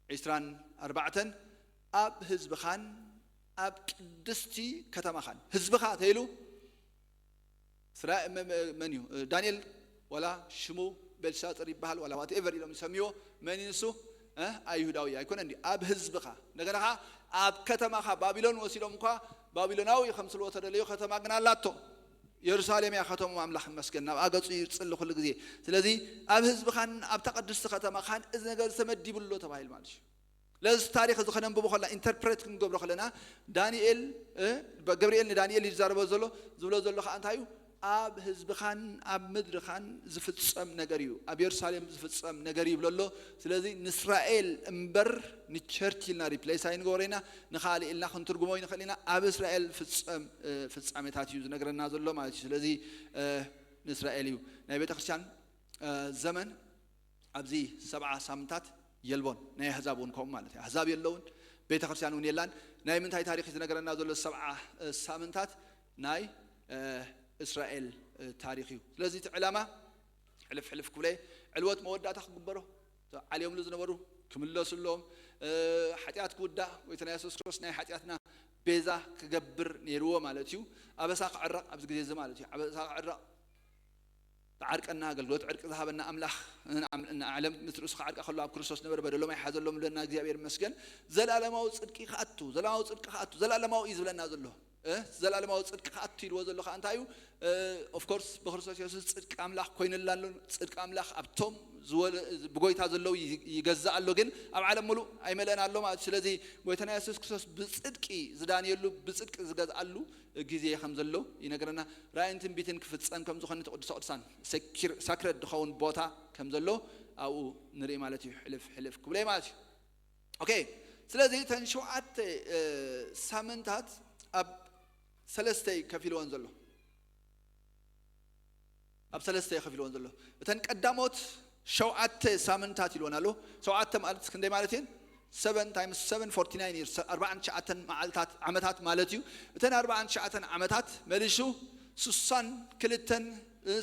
ዒስራን ኣርባዕተን ኣብ ህዝብኻን ኣብ ቅድስቲ ከተማኻን ህዝብኻ ተይሉ ስራ መን እዩ? ዳንኤል ዋላ ሽሙ ቤልሻጥር ይበሃል ዋላ ዋትኤቨር ኢሎም ይሰምይዎ መን እዩ ንሱ? ኣይሁዳዊ ኣይኮነ እንዲ ኣብ ህዝብኻ እንደገና ኸዓ ኣብ ከተማኻ ባቢሎን ወሲዶም እኳ ባቢሎናዊ ከም ስልዎ ተደለዮ ከተማ ግን ኣላቶ። የሩሳሌም እያ ከተማ ኣምላኽ ይመስገን ናብኣ ገጹ ይጽሊ ኩሉ ግዜ። ስለዚ ኣብ ህዝብኻን ኣብታ ቅድስቲ ከተማኻን እዚ ነገር ዝተመዲቡ ኣሎ ተባሂል ማለት እዩ። ለዚ ታሪኽ እዚ ከነንብቦ ከለና ኢንተርፕሬት ክንገብሮ ከለና ዳንኤል ገብርኤል ንዳንኤል ይዛረቦ ዘሎ ዝብሎ ዘሎ ከዓ እንታይ እዩ? ኣብ ህዝብኻን ኣብ ምድርኻን ዝፍጸም ነገር እዩ፣ ኣብ የሩሳሌም ዝፍጸም ነገር እዩ ይብሎ ኣሎ። ስለዚ ንእስራኤል እምበር ንቸርች ኢልና ሪፕሌስ ኣይንገብሮ ኢና፣ ንኻልእ ኢልና ክንትርጉሞ ይንኽእል ኢና። ኣብ እስራኤል ፍጸም ፍጻሜታት እዩ ዝነግረና ዘሎ ማለት እዩ። ስለዚ ንእስራኤል እዩ ናይ ቤተ ክርስቲያን ዘመን ኣብዚ ሰብዓ ሳምንታት የልቦን። ናይ ኣህዛብ እውን ከምኡ ማለት እዩ። ኣህዛብ የለውን፣ ቤተ ክርስቲያን እውን የላን። ናይ ምንታይ ታሪኽ እዩ ዝነገረና ዘሎ? ሰብዓ ሳምንታት ናይ እስራኤል ታሪኽ እዩ። ስለዚ እቲ ዕላማ ሕልፍ ሕልፍ ክብለ ዕልወት መወዳእታ ክግበሮ ዓልዮምሉ ዝነበሩ ክምለሱሎም ሓጢኣት ክውዳእ ጎይታና የሱስ ክርስቶስ ናይ ሓጢኣትና ቤዛ ክገብር ነይርዎ ማለት እዩ። ኣበሳ ክዕረቕ ኣብዚ ግዜ እዚ ማለት እዩ። ኣበሳ ክዕረቕ ዝዓርቀና ኣገልግሎት ዕርቂ ዝሃበና ኣምላኽ ንዓለም ምስ ርእሱ ክዓርቃ ከሎ ኣብ ክርስቶስ ነበረ በደሎም ኣይሓዘሎም ብለና እግዚኣብሔር ይመስገን። ዘላለማዊ ጽድቂ ክኣቱ ዘላለማዊ ጽድቂ ክኣቱ ዘላለማዊ እዩ ዝብለና ዘሎ። ዘላለማዊ ጽድቂ ክኣቱ ኢልዎ ዘሎ ከዓ እንታይ እዩ? ኦፍኮርስ ብክርስቶስ የሱስ ጽድቂ ኣምላኽ ኮይንላ ኣሎ። ጽድቂ ኣምላኽ ኣብቶም ብጎይታ ዘለዉ ይገዛእ ኣሎ፣ ግን ኣብ ዓለም ሙሉእ ኣይመለእን ኣሎ ማለት እዩ። ስለዚ ጎይታና የሱስ ክርስቶስ ብጽድቂ ዝዳንየሉ ብጽድቂ ዝገዝኣሉ ግዜ ከም ዘሎ ይነግረና። ራእይን ትንቢትን ክፍጸም ከም ዝኾነ እቲ ቅዱስ ቅዱሳን ሳክረድ ዝኸውን ቦታ ከም ዘሎ ኣብኡ ንርኢ ማለት እዩ። ሕልፍ ሕልፍ ክብለ ማለት እዩ። ኦኬ፣ ስለዚ እተን ሸውዓተ ሳምንታት ኣብ ሰለስተ ከፊልወን ዘሎ ኣብ ሰለስተ ከፊልወን ዘሎ እተን ቀዳሞት ሸውዓተ ሳምንታት ኢልወን ኣሎ። ሸውዓተ ማለት ክንደይ ማለት እየን? ሰቨን ታይምስ ሰቨን ፎርቲ ናይን ይርስ ኣርባዓን ትሽዓተን መዓልታት ዓመታት ማለት እዩ። እተን ኣርባዓን ትሽዓተን ዓመታት መሊሱ ስሳን ክልተን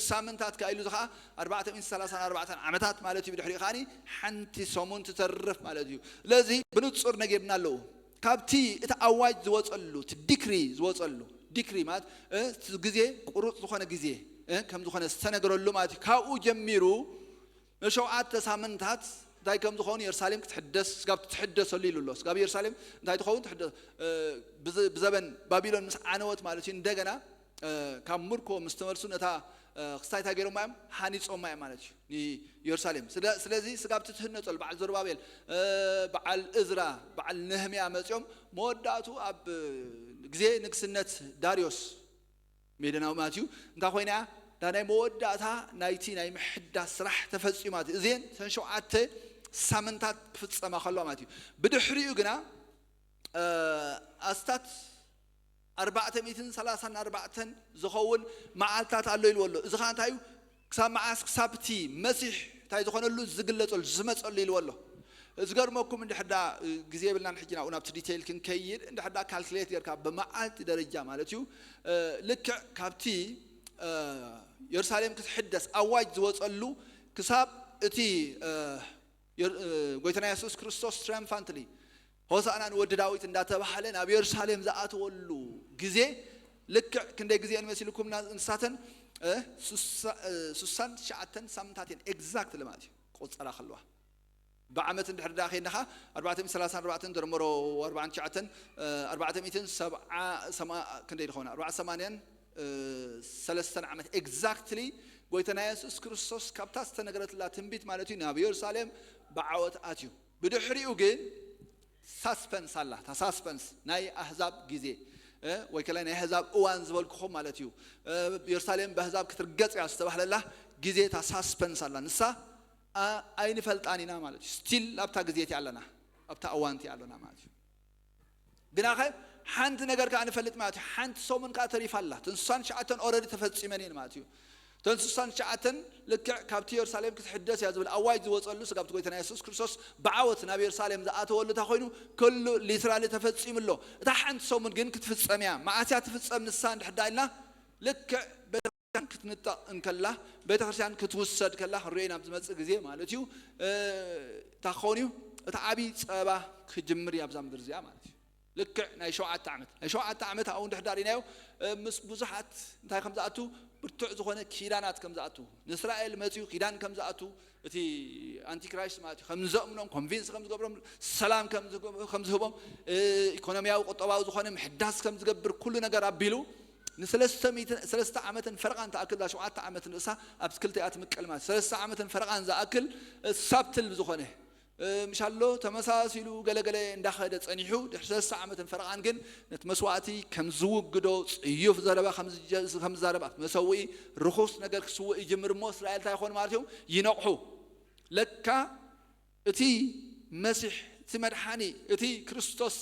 ሳምንታት ከኣ ኢሉ እዚ ኸዓ ኣርባዕተ ሚእቲ ሰላሳን ኣርባዕተን ዓመታት ማለት እዩ። ብድሕሪኡ ከዓኒ ሓንቲ ሰሙን ትተርፍ ማለት እዩ። ስለዚ ብንጹር ነጊርና ኣለዉ። ካብቲ እቲ ኣዋጅ ዝወጸሉ እቲ ዲክሪ ዝወጸሉ ዲክሪ ማለት እቲ ግዜ ቁሩጽ ዝኾነ ግዜ ከም ዝኾነ ዝተነገረሉ ማለት እዩ። ካብኡ ጀሚሩ ንሸውዓተ ሳምንታት እንታይ ከም ዝኾኑ የሩሳሌም ክትሕደስ ስጋብ ትሕደሰሉ ኢሉ ኣሎ። ስጋብ የሩሳሌም እንታይ ትኸውን ብዘበን ባቢሎን ምስ ዓነወት ማለት እዩ። እንደገና ካብ ምርኮ ምስ ተመልሱ ነታ ክስታይ እንታይ ገይሮማ እዮም? ሃኒጾማ እዮም ማለት እዩ ንየሩሳሌም። ስለዚ ስጋብ ትትህነጸሉ በዓል ዘሩባቤል፣ በዓል እዝራ፣ በዓል ነህምያ መጺኦም መወዳእቱ ኣብ ግዜ ንግስነት ዳርዮስ ሜደናዊ ማለት እዩ እንታይ ኮይና እያ? እታ ናይ መወዳእታ ናይቲ ናይ ምሕዳስ ስራሕ ተፈጺማ። እዚን እተን ሸውዓተ ሳምንታት ክፍጸማ ከለዋ ማለት እዩ። ብድሕሪኡ ግና ኣስታት ኣርባዕተ ሚእትን ሰላሳን ኣርባዕተን ዝኸውን መዓልታት ኣሎ ኢልዎ ኣሎ። እዚ ኸዓ እንታይ እዩ? ክሳብ መዓስ? ክሳብ እቲ መሲሕ እንታይ ዝኾነሉ ዝግለጸሉ ዝመጸሉ ኢልዎ ኣሎ። ዝገርመኩም እንድሕር ዳ ግዜ የብልናን ሕጂ ናብኡ ናብቲ ዲቴይል ክንከይድ፣ እንድሕር ዳ ካልኩሌት ጌርካ ብመዓልቲ ደረጃ ማለት እዩ፣ ልክዕ ካብቲ የሩሳሌም ክትሕደስ ኣዋጅ ዝወፀሉ ክሳብ እቲ ጎይታና የሱስ ክርስቶስ ትሪምፋንትሊ ሆሳእና ንወዲ ዳዊት እንዳተባህለ ናብ የሩሳሌም ዝኣተወሉ ግዜ ልክዕ ክንደይ ግዜ ንመሲልኩም? ንሳተን ሱሳን ትሽዓተን ሳምንታት እየን፣ ኤግዛክት ማለት እዩ ቆፀራ ከለዋ። ብዓመት እንድሕር ዳ ኸይድና ኸዓ ኣርባዕተ ሚእትን ሰላሳን ኣርባዕተን ደርመሮ ኣርባዓን ትሽዓተን ኣርባዕተ ሚእትን ሰብዓ ክንደይ ዝኾነ ኣርባዓ ሰማንያን ሰለስተን ዓመት ኤግዛክትሊ ጎይታና የሱስ ክርስቶስ ካብታ ዝተነገረትላ ትንቢት ማለት እዩ ናብ የሩሳሌም ብዓወት ኣትዩ። ብድሕሪኡ ግን ሳስፐንስ ኣላ። እታ ሳስፐንስ ናይ ኣህዛብ ግዜ ወይ ከላይ ናይ ኣህዛብ እዋን ዝበልኩኹም ማለት እዩ። የሩሳሌም ብኣህዛብ ክትርገጽ እያ ዝተባህለላ ግዜ እታ ሳስፐንስ ኣላ። ንሳ ኣይንፈልጣን ኢና ማለት እዩ። ስቲል ኣብታ ግዜ እቲኣ ኣለና፣ ኣብታ እዋን እቲኣ ኣለና ማለት እዩ። ግናኸ ሓንቲ ነገር ከዓ ንፈልጥ ማለት እዩ። ሓንቲ ሰሙን ከዓ ተሪፋ ኣላ። እተን ስሳን ትሽዓተን ኦረዲ ተፈጺመን እየን ማለት እዩ። እተን ስሳን ትሽዓተን ልክዕ ካብቲ የሩሳሌም ክትሕደስ እያ ዝብል ኣዋጅ ዝወፀሉ ስጋብቲ ጎይታና የሱስ ክርስቶስ ብዓወት ናብ የሩሳሌም ዝኣተወሉ እታ ኮይኑ ኩሉ ሊትራሊ ተፈጺሙ ኣሎ። እታ ሓንቲ ሰሙን ግን ክትፍጸም እያ። መዓት እያ ትፍጸም ንሳ እንድሕር ዳ ኢልና ልክዕ ቤተክርስትያን ክትንጠቕ እንከላ፣ ቤተክርስትያን ክትውሰድ ከላ ክንሪኦ ኢና ኣብ ዝመፅእ ግዜ ማለት እዩ። እንታይ ክኸውን እዩ? እቲ ዓብዪ ፀበባ ክጅምር እዩ ኣብዛ ምድሪ እዚኣ ማለት እዩ። ልክዕ ናይ ሸውዓተ ዓመት ናይ ሸውዓተ ዓመት ኣብኡ እንድሕር ዳ ርኢናዮ ምስ ብዙሓት እንታይ ከም ዝኣቱ ብርቱዕ ዝኾነ ኪዳናት ከም ዝኣቱ ንእስራኤል መፅኡ ኪዳን ከም ዝኣቱ እቲ ኣንቲክራይስት ማለት እዩ ከም ዘእምኖም ኮንቪንስ ከም ዝገብሮም ሰላም ከም ዝህቦም ኢኮኖሚያዊ ቁጠባዊ ዝኾነ ምሕዳስ ከም ዝገብር ኩሉ ነገር ኣቢሉ ንሰለስተ ዓመትን ፈረቓን ትኣክል እዛ ሸውዓተ ዓመት ንእሳ ኣብ ክልተ እያ ትምቀል ማለት ሰለስተ ዓመትን ፈረቓን ዝኣክል ሳብትል ብዝኾነ ምሻሎ ተመሳሲሉ ገለገለ እንዳኸደ ጸኒሑ ድሕሪ ሰለስተ ዓመትን ፈረቓን ግን ነቲ መስዋእቲ ከም ዝውግዶ ጽዩፍ ዘረባ ከም ዝዛረብ ኣብቲ መሰውኢ ርኹስ ነገር ክስውእ ይጅምር እሞ እስራኤል እንታይ ይኾኑ ማለት እዮም ይነቕሑ ለካ እቲ መሲሕ እቲ መድሓኒ እቲ ክርስቶስ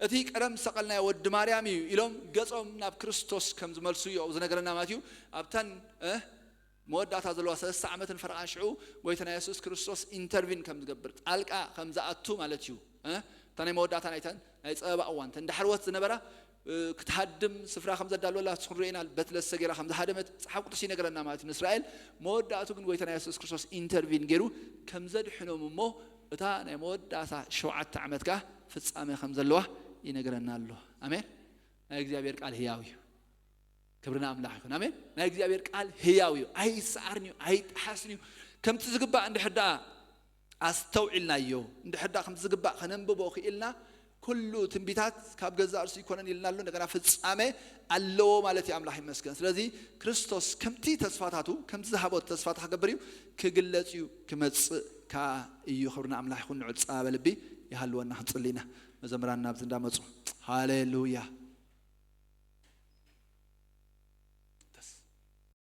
እቲ ቀደም ሰቐልናዮ ወዲ ማርያም እዩ ኢሎም ገጾም ናብ ክርስቶስ ከም ዝመልሱ እዩ ዝነገረና ማለት እዩ ኣብተን መወዳእታ ዘለዋ ሰለስተ ዓመትን ፈረቓን ሽዑ ጎይታና የሱስ ክርስቶስ ኢንተርቪን ከም ዝገብር ጣልቃ ከም ዝኣቱ ማለት እዩ እታ ናይ መወዳእታ ናይተን ናይ ፀበባ እዋን ተን ዳሕርወት ዝነበራ ክትሃድም ስፍራ ከም ዘዳለወላ ንስኹም ርኢና በትለሰ ገይራ ከም ዝሃደመት ፀሓፍ ቅዱስ ይነገረና ማለት እዩ ንእስራኤል መወዳእቱ ግን ጎይታና የሱስ ክርስቶስ ኢንተርቪን ገይሩ ከም ዘድሕኖም እሞ እታ ናይ መወዳእታ ሸውዓተ ዓመት ከዓ ፍፃመ ከም ዘለዋ ይነገረና ኣሎ ኣሜን ናይ እግዚኣብሔር ቃል ህያው እዩ ክብርና ኣምላኽ ይኹን ኣሜን ናይ እግዚኣብሔር ቃል ህያው እዩ ኣይሰዓርን እዩ ኣይጠሓስን እዩ ከምቲ ዝግባእ እንድሕር ደኣ ኣስተውዒልናዮ እንድሕር ደኣ ከምቲ ዝግባእ ከነንብቦ ክኢልና ኩሉ ትንቢታት ካብ ገዛእ ርእሱ ይኮነን ኢልና ኣሎ እንደገና ፍጻመ ኣለዎ ማለት እዩ ኣምላኽ ይመስገን ስለዚ ክርስቶስ ከምቲ ተስፋታቱ ከምቲ ዝሃቦ ተስፋ ክገብር እዩ ክግለጽ እዩ ክመጽእ ከኣ እዩ ክብርና ኣምላኽ ይኹን ንዑ ጻበ ልቢ ይሃልወና ክንጽሊ ኢና መዘምራን ናብዚ እንዳመጹ ሃሌሉያ